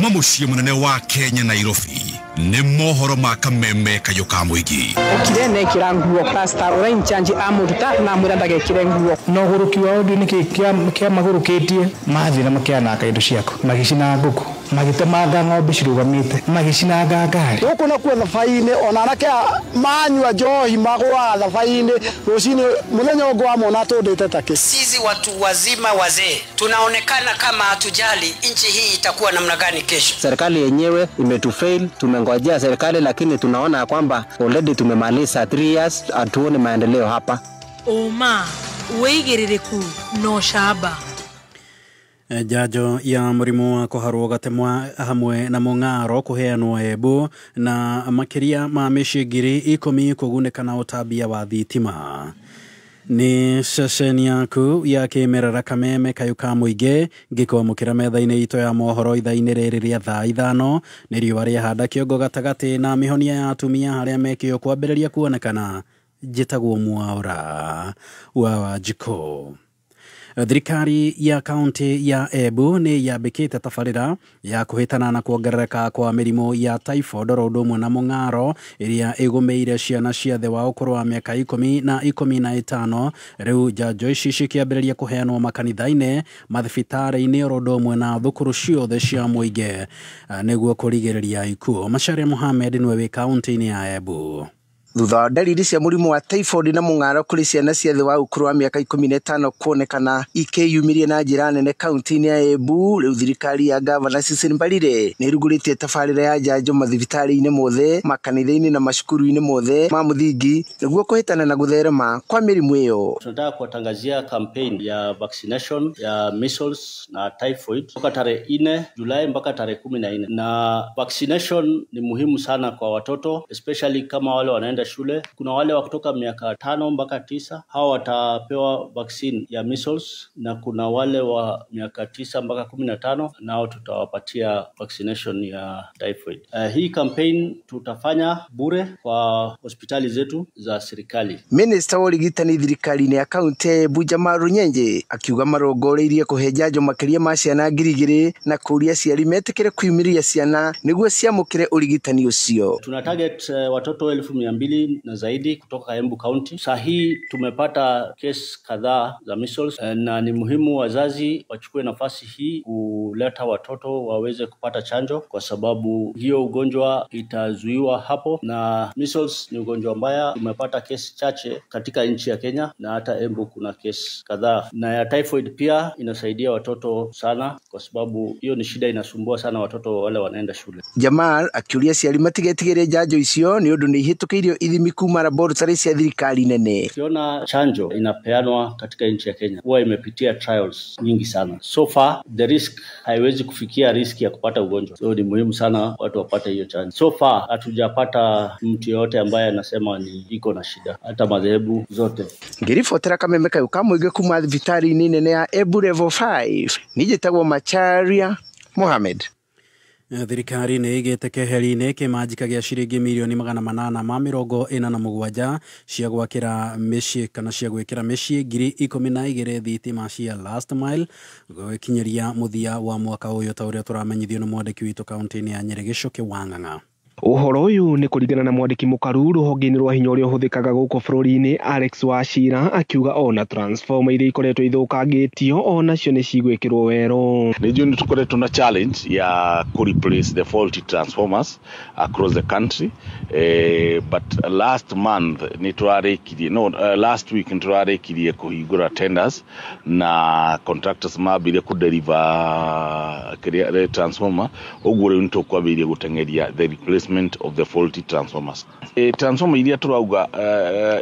Kuma mũciĩ mũnene wa Kenya Nairobi nĩ mohoro ma Kameme Kayũ ka Mũingĩ. Okire nekira nguo pastor ura inchanji amuruta na amwira ndagekire nguo. Na ũgũrũki wa ũndũ nĩkĩ kĩa magũrũkĩtie mathiĩ na makĩananga indo ciaku, magĩcina ngũkũ, magĩtemanga ng'ombe cirũgamĩte, magĩcinanga ngari. Gũkũ nakuo thabai-inĩ ona anake manyua njohi magũaga thabai-inĩ rũcinĩ mũthenya ũngĩ wamona atũndĩte takĩ. Sisi watu wazima wazee tunaonekana kama hatujali nchi hii itakuwa namna gani kesho. Serikali yenyewe imetufail, tumengojea serikali lakini tunaona kwamba already tumemaliza 3 years, hatuoni maendeleo hapa. Oma wĩigĩrĩrĩku na ũcamba. Njanjo ya mũrimũ wa kũharwo gatemwa hamwe na mũng'aro kũheanwo Embu na makĩria ma mĩciĩ 10,000 kũgunĩka na ũtambia wa thitima. Nĩ ceceni yaku ya kĩmerera Kameme Kayũ ka Mũingĩ ngĩkwamũkĩra metha-inĩ itũ ya mohoro ithaa-inĩ rĩrĩ rĩa thaa 5 nĩ riũa rĩahanda kĩongo gatagatĩ na mĩhonia ya atumia harĩa mekĩo kwambĩrĩria kuonekana. Njĩtagwo Mwaura wa Wanjikũ. Thirikari ya kaunti ya Embu nĩ yambĩkĩte tabarĩra ya kũhĩtana na kuongerereka kwa mĩrimũ ya typhoid oro ũndũ ũmwe na mũng'aro ĩrĩa ĩgũmĩire ciana cia thĩ wa ũkũrũ wa mĩaka 10 na 15. Rĩu njanjo ici cikĩambĩrĩria kũheanwo makanitha-inĩ, mathibitarĩ-inĩ oro ũndũ ũmwe na thukuru ciothe cia mũingĩ nĩguo kũrigĩrĩria ikuũ. Macharia Mohamed nĩwe wĩ kaunti-inĩ ya Embu. Thutha wa ndariri cia mũrimũ wa typhoid na mũng'aro kũrĩ ciana cia thĩ wa ũkũrũ wa mĩaka 15 kuonekana ikĩyumĩria na njĩra nene kaunti-inĩ ya Embu, rĩu thirikari ya gavana Susan Mbarire nĩ ĩrugũrĩtie tabarĩra ya njanjo mathibitarĩ-inĩ mothe, makanitha-inĩ na macukuru-inĩ mothe ma mũthingi nĩguo kũhĩtana na gũtherema kwa mĩrimũ ĩyo. Tunataka kuwatangazia campaign ya vaccination ya measles na typhoid kutoka tarehe 4 Julai mpaka tarehe 14, na vaccination ni muhimu sana kwa watoto especially kama wale wanaenda shule. Kuna wale wa kutoka miaka 5 mpaka 9, hawa watapewa vaccine ya measles, na kuna wale wa miaka 9 mpaka 15 nao tutawapatia vaccination ya typhoid. Hii campaign tutafanya bure kwa hospitali zetu za serikali. Minister wa ũrigitani thirikari-inĩ ya kaunti ya Embu Jamal Runyenje akiuga marongoreirie kũhe njanjo makĩria ma ciana 2,000 na kũũria aciari metĩkĩre kwĩyumĩria ciana nĩguo ciamũkĩre ũrigitani ũcio. Tuna target watoto 200,000 na zaidi kutoka Embu County. Saa hii tumepata case kadhaa za measles, na ni muhimu wazazi wachukue nafasi hii kuleta watoto waweze kupata chanjo, kwa sababu hiyo ugonjwa itazuiwa hapo. Na measles ni ugonjwa mbaya, tumepata case chache katika nchi ya Kenya na hata Embu kuna case kadhaa. Na ya typhoid pia inasaidia watoto sana, kwa sababu hiyo ni shida inasumbua sana watoto wale wanaenda shule. Jamal akiuria aciari matigetigĩre njanjo icio nĩ ũndũ nĩ ihĩtũkĩirio ithimi kuma laboratory cia thirikari nene. Ukiona chanjo inapeanwa katika nchi ya Kenya huwa imepitia trials nyingi sana. So far the risk haiwezi kufikia risk ya kupata ugonjwa. So ni muhimu sana watu wapate hiyo chanjo. So far hatujapata mtu yote ambaye anasema ni iko na shida, hata madhehebu zote. Ngĩribotera Kameme Kayũ ka Mũingĩ kuma thibitarĩ-inĩ nene ya Embu Level 5, nĩnjĩtagwo Macharia Mohamed. Thirikari nĩ ĩgĩte keheri-inĩ kĩmanjika gĩa ciringi mirioni 847 cia gwakĩra mĩciĩ kana cia gwĩkĩra mĩciĩ 12,000 thitima cia last mile gũkinyĩria mũthia wa mwaka ũyũ ta ũrĩa tũramenyithio nĩ mwandĩki witũ kaunti-inĩ ya Nyĩrĩ Gĩcũkĩ wa Ng'ang'a. Ũhoro ũyũ nĩ kũringana na mwandĩki mũkaru rũhonge-inĩ rwa hinya ũrĩa ũhũthĩkaga gũkũ bũrũri-inĩ Alex Wachira akiuga ona transformer iria ikoretwo ithũkangĩtio onacio nĩ cigwĩkĩrwo werũ. Nĩ njũĩ nĩ tũkoretwo na challenge ya kũ replace the faulty transformers across the country, but last month nĩ tũrarĩkirie, no last week nĩ tũrarĩkirie kũhingũra tenders na contractors mambirie kũ deliver kĩrĩa transformer, ũguo rĩu nĩ tũkwambĩrĩria gũteng'eria the replacement of the faulty transformers. Transformer iria turauga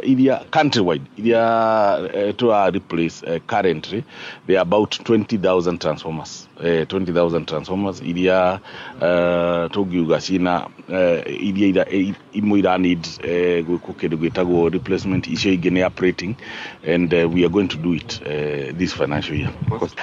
iria countrywide iria tura replace currently they are about 20,000 transformers. 20,000 transformers iria tungiuga cina iria imwe ira need gwikwo kindu gwitagwo replacement, icio ingi ni operating and we are going to do it this financial year.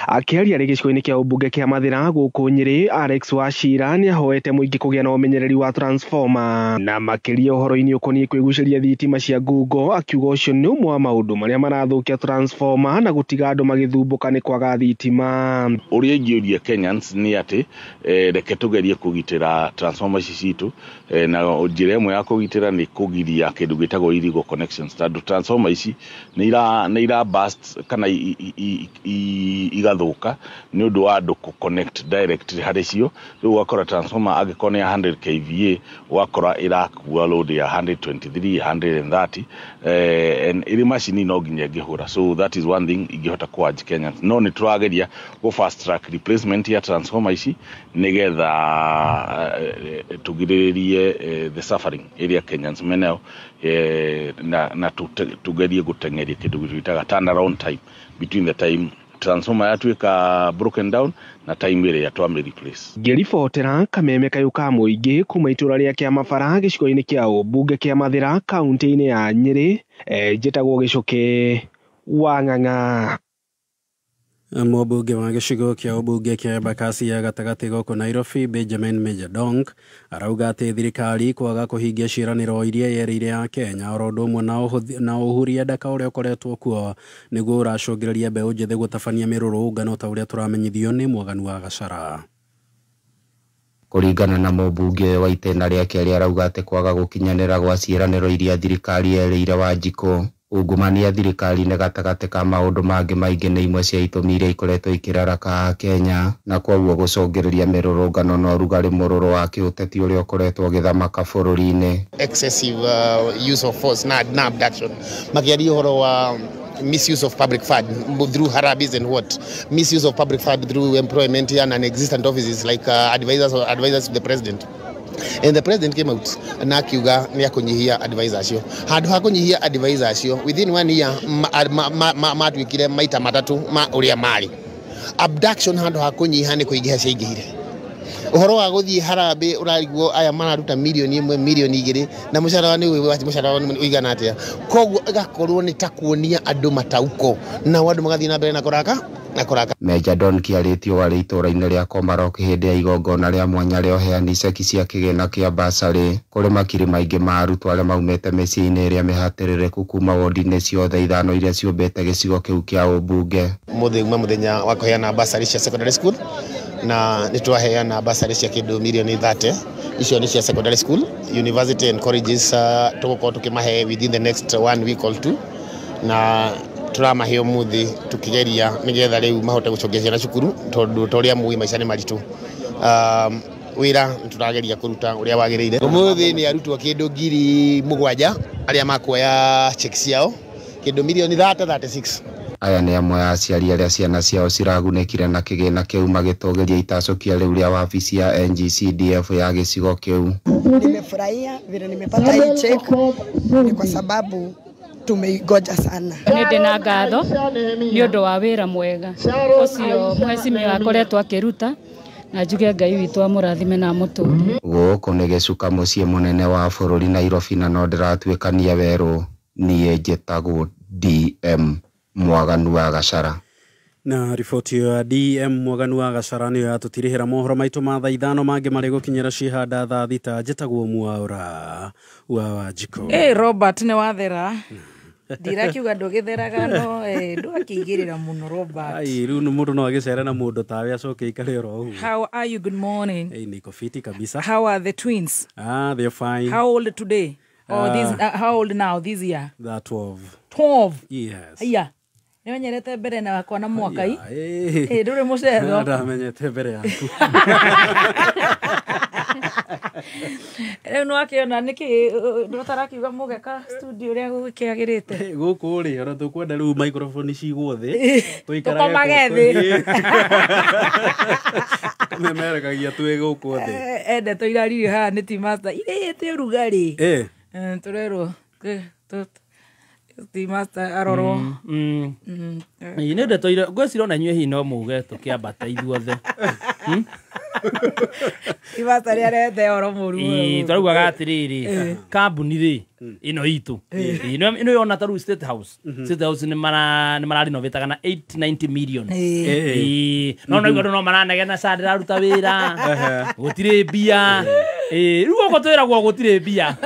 Akiaria rĩ gĩcigo-inĩ kĩa ũmbunge kĩa Mathĩra gũkũ Nyĩrĩ, Alex Wachira nĩ ahoete mũingĩ kũgĩa na ũmenyereri wa transformer transformer na makĩria ũhoro-inĩ ũkoniĩ kwĩgucĩria thitima cia ngungo akiuga ũcio nĩ ũmwe wa maũndũ marĩa marathũkia transformer na gũtiga andũ magĩthumbũka nĩ kwaga thitima. Ũrĩa ingĩũria Kenyans nĩ atĩ reke tũgerie kũgitĩra transformer ici citũ, na njĩra ĩmwe ya kũgitĩra nĩ kũgiria kĩndũ gĩtagwo illegal connections, tondũ transformer ici nĩ ira burst kana igathũka nĩ ũndũ wa andũ kũ connect direct harĩ cio. Rĩu ũgakora transformer angĩkorwo nĩ ya 100 kVA ũgakora ĩrakua load ya 123 130, and ĩrĩ macini no nginya ĩngĩhũra. So that is one thing ingĩhota kũ urge Kenyans. No nĩ tũrageria gũ fast track replacement ya transformer ici nĩgetha tũgirĩrĩrie the suffering ĩrĩa Kenyans menayo, na tũgerie gũteng'eria kĩndũ twĩtaga turnaround time between the time transformer yatuĩka broken down na time ĩrĩa twamĩ replace. Ngĩribotera kameme kayũ ka mũingĩ kuma itũra rĩa Kĩamabara gĩcigo-inĩ kĩa ũmbunge kĩa Mathĩra kaunti-inĩ ya Nyĩrĩ, njĩtagwo Gĩcũkĩ wa Ng'ang'a. Mũmbunge wa gĩcigo kĩa ũmbunge kĩa Embakasi ya gatagatĩ gũkũ Nairobi Benjamin Mejjadonk arauga atĩ thirikari kwaga kũhingia ciĩranĩro iria yerĩire ya Kenya oro ũndũ ũmwe na ũhuria ndaka ũrĩa ũkoretwo kuo nĩguo ũracũngĩrĩria mbeũ njĩthĩ gũtabania mĩrũrũngano ta ũrĩa tũramenyithio nĩ Mwaganu wa Gacara. Kũringana na mũmbunge ũyũ wa itĩna rĩa kerĩ arauga atĩ kwaga gũkinyanĩra gwa ciĩranĩro iria thirikari yerĩire Wanjikũ, ungumania thirikari-inĩ gatagatĩ ka maũndũ mangĩ maingĩ nĩ imwe cia itũmi iria ikoretwo ikĩraraka Akenya na kwoguo gũcũngĩrĩria mĩrũrũngano na ũrugarĩ mũrũrũ wa kĩũteti ũrĩa ũkoretwo ũgĩthamaka bũrũri-inĩ. Excessive use of force na abduction, makĩaria ũhoro wa misuse of public fund through harambee and what misuse of public fund through employment and non-existent offices like advisors or advisors to the president. And the president came out na akiuga nĩ akũnyihia advisor acio. Handũ ha kũnyihia advisor acio within 1 year matuĩkire maita matatũ ma ũrĩa marĩ. Abduction handũ ha kũnyiha nĩ kũingĩha ciaingĩhire. Ũhoro wa gũthiĩ harambee ũrarigwo aya mararuta mirioni 1 mirioni 2 na mũcara nĩ mũcara ũigana atĩa. Koguo ĩgakorwo nĩ ta kuonia andũ matauko na andũ magathiĩ na mbere na kũraka na kũraka. Mejjadonk arĩtio arĩ itũra-inĩ rĩa Komarok hĩndĩ ya igongona rĩa mwanya rĩa ũheani ceki cia kĩgĩna kĩa basarĩ kũrĩ makiri maingĩ ma arutwo arĩa maumĩte mĩciĩ-inĩ ĩrĩa mĩhatĩrĩrĩku kuma wodi-inĩ ciothe 5 iria ciũmbĩte gĩcigo kĩu kĩa ũmbunge. Mũthĩ uma mũthenya wa kũheana basarĩ cia secondary school na nĩ twaheana basarĩ cia kĩndũ mirioni 30 icio nĩ cia secondary school. University and colleges tũgũkorwo tũkĩmahe within the next 1 week or 2 na turamahe umuthi tukigeria nigetha riu mahote gucokia ciana cukuru tondu ta uria mui maica ni maritu. Wira turageria kuruta uria wagiriire. Umuthi ni arutwo kindu 7,000 aria makuoya check ciao kindu mirioni 36. Aya nĩ amwe a aciari arĩa ciana ciao ciragunĩkire na kĩgĩna kĩu magĩtũgĩria itacũkia rĩu rĩa wabici ya NGCDF ya gĩcigo kĩu. Nimefurahia vile nimepata hii check ni kwa sababu tumeigoja sana. Nĩ ndĩ na ngatho nĩ ũndũ wa wĩra mwega ũcio mheshimiwa akoretwo akĩruta na njuge Ngai witũ amũrathime na amũtũũrie. Gũkũ nĩ gĩcuka mũciĩ mũnene wa bũrũri Nairobi na no ndĩratuĩkania werũ. Niĩ njĩtagwo DM Mwaganu wa Gacara. Na riboti ya DM Mwaganu wa Gacara nĩyo yatũtirihĩra mohoro maitũ ma thaa 5 mangĩ marĩ gũkinyĩra cihanda thaa 6. Njĩtagwo Mwaura wa Wanjikũ. Robert nĩ wathera. Ndirakiuga ndũgĩtheraga no ndũgakĩigĩrĩra mũno Robert. Ai rĩu mũndũ no agĩcere na mũndũ tawe acoke ikare oro ũguo. How are you? Good morning. Niko fiti kabisa. How are the twins? They're fine. How old today? Or this how old now this year? They're 12. 12? Yes. Aya. Nĩmenyerete mbere na wakwa na mwaka i. Ndũrĩ mũcetho. Ndamenyete mbere yaku. Rĩu nĩwakĩona nĩkĩ ndũtarakiuga mũgeka studio ũrĩa gũkĩagĩrĩte. Gũkũ rĩ ona tũkwenda rĩu microphone cigwo thĩ tũikarage thĩ. Tũmemerekagia twĩ gũkũ thĩ. Ndeto iraririo haha nĩ Tea Master irĩte ũrugarĩ. Tũrerwo Tea Master arorwo. Nĩ ndeto ngwĩciria ona inyuĩ hihi no muge tũkĩambata ithuothe. Tea Master nĩ arete ũhoro mũru mũno. Tũraugaga atĩrĩrĩ kambuni rĩ ĩno itũ ĩno yona ta rĩu State House. State House nĩ mararinovĩtaga na 890 million. No naigua andũ no maranegena ca ndĩraruta wĩra gũtirĩ mbia. Ĩĩ, rĩu gũkũ twĩragwo gũtirĩ mbia.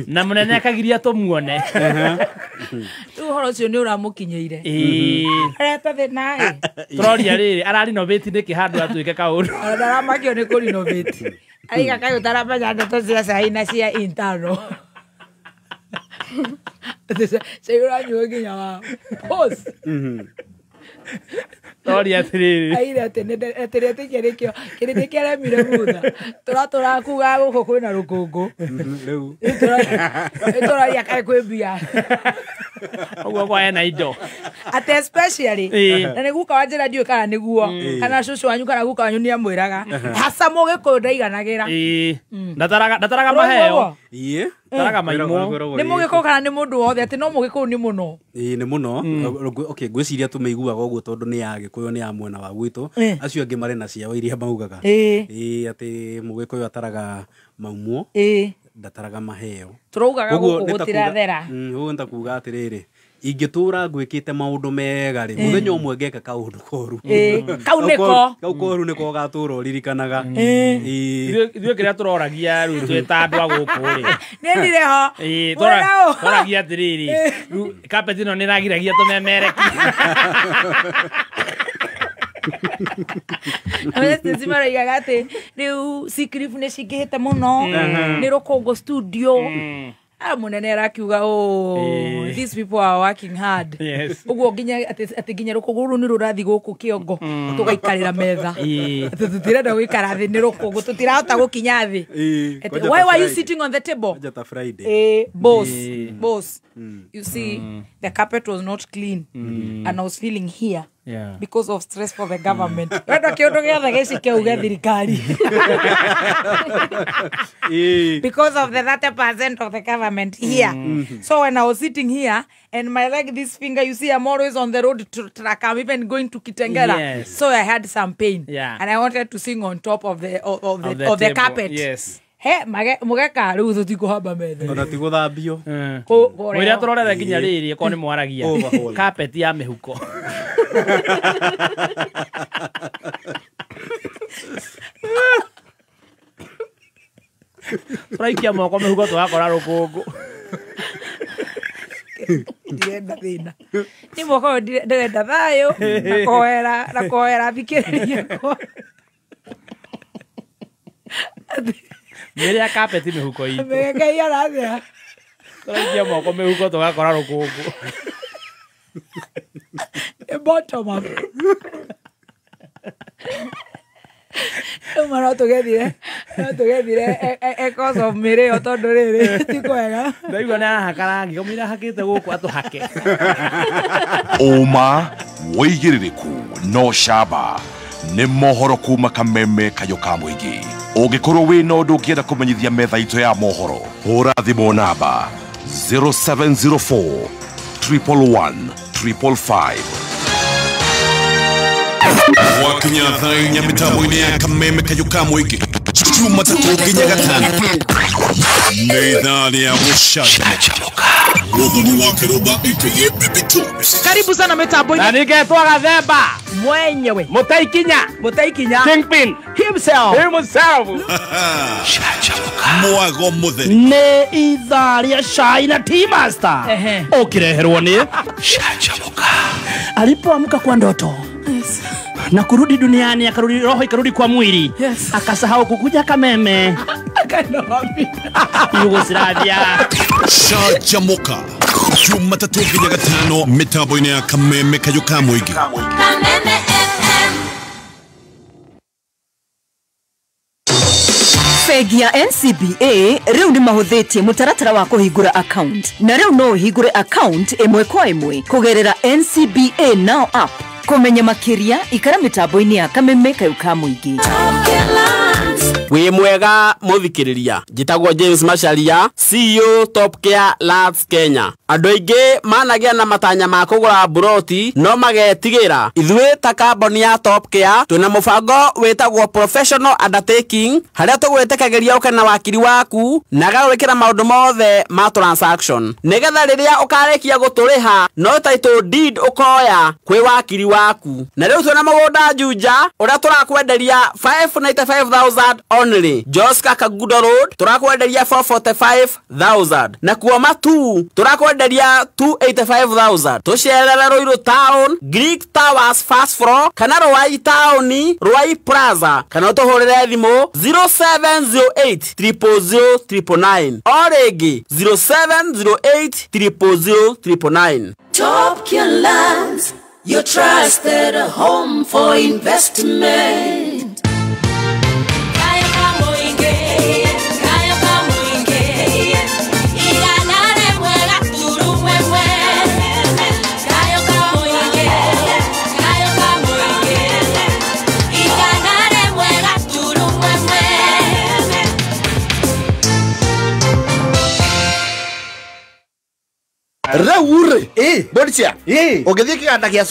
Na mũnene akagiria tũmuone. Rĩu ũhoro ũcio nĩ ũramũkinyĩire. Ĩĩ. Areta thĩna ĩ. Tũroria rĩrĩ, ararinovate nĩkĩ handũ atuĩke kaũndũ. Ona ndaramakio nĩ kũrinovate. Aiga kaĩ ũtaramenya ndeto cia cai na cia intano. Cai ũranyuo nginya wa pause. Tũroria atĩrĩrĩ. Aire atĩ atĩ nĩetĩkia nĩkĩo kĩrĩndĩ kĩaremire mutha. Tũratũraga kuga gũkũ kwĩna rũkũngũ. Rĩu. Tũroria kaĩ kwĩ mbia. Ũguo kwa ena indo. Atĩ especially Ĩĩ. na nĩ guka wa njĩra ndiũĩ kana nĩguo kana cũcũ wanyu kana guka wanyu nĩamwĩraga hasa mũgĩkũyũ ndaiganagĩra. Ĩĩ. Ndataraga Ũraigua maheo. ũguo? Ĩĩ. Ndaraga maimũ. Nĩ mũgĩkũyũ kana nĩ mũndũ wothe atĩ no mũgĩkũyũ nĩ mũno. Ĩĩ nĩ mũno. Okay, ngwĩciria tũmĩiguaga ũguo tondũ nĩ ya Gĩkũyũ nĩ ya mwena wa gwitũ. Acio angĩ marĩ na ciao iria maugaga. Ĩĩ. Ĩĩ atĩ mũgĩkũyũ ataraga maumwo. Ĩĩ. Ndataraga maheo. Tũraugaga Ũguo gũkũ nĩ ta kuga- gũtirathera. Ũguo nĩ ta kuga atĩrĩrĩ, ingĩtũra ngwĩkĩte maũndũ mega rĩ, mũthenya ũmwe ngeka kaũndũ koru. Ĩĩ. Kau nĩko. Kau koru nĩko ũgatũra ũririkanaga. Ĩĩ. Ĩĩ. Ithuĩ kĩrĩa tũroragia rĩu twĩ ta andũ a gũkũ rĩ. Niĩ ndirĩ ho. Ĩĩ, Mwena ũũ. tũroragia atĩrĩrĩ, rĩu carpet ĩno nĩ ĩragiragia tũmemereki. Stacy maroigaga atĩ rĩu sick leave nĩ cingĩhĩte mũno nĩ rũkũngũ studio. Ah, mũnene arakiuga oh, these people are working hard. Yes. Ũguo nginya atĩ nginya rũkũngũ rũu nĩ rũrathiĩ gũkũ kĩongo tũgaikarĩra metha. Ĩĩ. Atĩ tũtirenda gũikara thĩ nĩ rũkũngũ tũtirahota gũkinya thĩ. Ĩĩ. Atĩ, Kwanja why ta were you Friday. sitting on the table? Kwanja ta Friday. Boss, Ĩĩ. boss. You see, the carpet was not clean and I was feeling here. Yeah. Because of stress for the government. Wenda kĩũndũ gĩothe gĩci kĩauge thirikari. Ĩĩ. Because of the 30% of the government here. So when I was sitting here and my leg, this finger, you see, I'm always on the road to track. I'm even going to Kitengela. Yes. So I had some pain. Yeah. And I wanted to sing on top of the of the, Of the table. carpet. Yes. He, mugeka rĩu tũtikũhamba metha. Ona ti gũthambio. Mwĩrĩa tũrorere nginya rĩrĩ okorwo nĩ mwaragia. Overhaul. Carpet ya mĩhuko. Tũraikia moko mĩhuko tũgakora rũkũngũ. Ndirenda thĩna. Nĩ mwaka ũyũ ndĩrenda thayũ na kũhoera thikĩrĩria kwa. Mĩrĩ ya carpet mĩhuko itũ. Ngai arathĩa. Tũraikia moko mĩhuko tũgakora rũkũngũ. Bottom up. Rĩu no tũgethire echoes of mĩrĩo tondũ rĩrĩ ti kwega. Ndaigua nĩ arahaka rangi, kamũira ahakĩte gũkũ atũhake. Ũma, wĩigĩrĩrĩku no camba nĩ mohoro kuma Kameme kayũ ka mũingĩ. Ũngĩkorwo wĩna ũndũ ũngĩenda kũmenyithia metha itũ ya mohoro, hũra thimũ namba 0704 111 555. Wakinya thaa inya mĩtambo-inĩ ya Kameme kayũ ka mũingĩ Jumatatũ nginya Gatano nĩ ithaa rĩa gũcanjamũka. Mũthoni wa Kĩrũmba aka Baby Tops. Karibu sana mitambo-inĩ. Na nĩngetwo Gathemba mwenyewe Mũtaikinya Mũtaikinya Kingpin himself. Himself. Mwago mũtheri nĩ ithaa rĩa cai na tea master ũkĩreherwo nĩ Canjamũka. Alipoamka kwa ndoto na kurudi duniani, akarudi roho ikarudi kwa mwili. Yes. Akasahau kukuja Kameme. Akaenda wapi? Yugoslavia. Canjamũka Jumatatũ nginya Gatano mĩtambo-inĩ ya Kameme kayũ ka mũingĩ. Kameme FM. Bengi ya NCBA rĩu nĩ mahũthĩtie mũtaratara wa kũhingũra account na rĩu no ũhingũre account ĩmwe kwa ĩmwe kũgerera NCBA Now app. Kũmenya makĩria ikara mĩtambo-inĩ ya Kameme kayũ ka mũingĩ. Talking Lands. Wĩ mwega mũthikĩrĩria, njĩtagwo James Macharia, CEO Top Care Labs Kenya. Andũ aingĩ managĩa na matanya ma kũgũra mburoti no magetigĩra. Ithuĩ ta kambuni ya Top Care twĩna mũbango wĩtagwo Professional Undertaking, harĩa tũgwĩtĩkagĩria ũke na wakiri waku na agagwĩkĩra maũndũ mothe ma transaction, nĩgetha rĩrĩa ũkarĩkia gũtũrĩha no title deed ũkoya kwĩ wakiri waku. Na rĩu twĩna mũgũnda Juja ũrĩa tũrakwenderia 595,000 only. Joska Kagudo Road turakwenderia 445,000, na kuo Matu turakwenderia 285,000. Tucerere Ruiru Town, Greek Towers first floor, kana Ruai Town, Ruai Plaza, kana utuhurire thimu 0708 000 999, o rĩngĩ 0708 000 999. Top Care Lands, your trusted home for investment. Rĩu rĩ, Boricia, ũngĩthiĩ kĩganda gĩa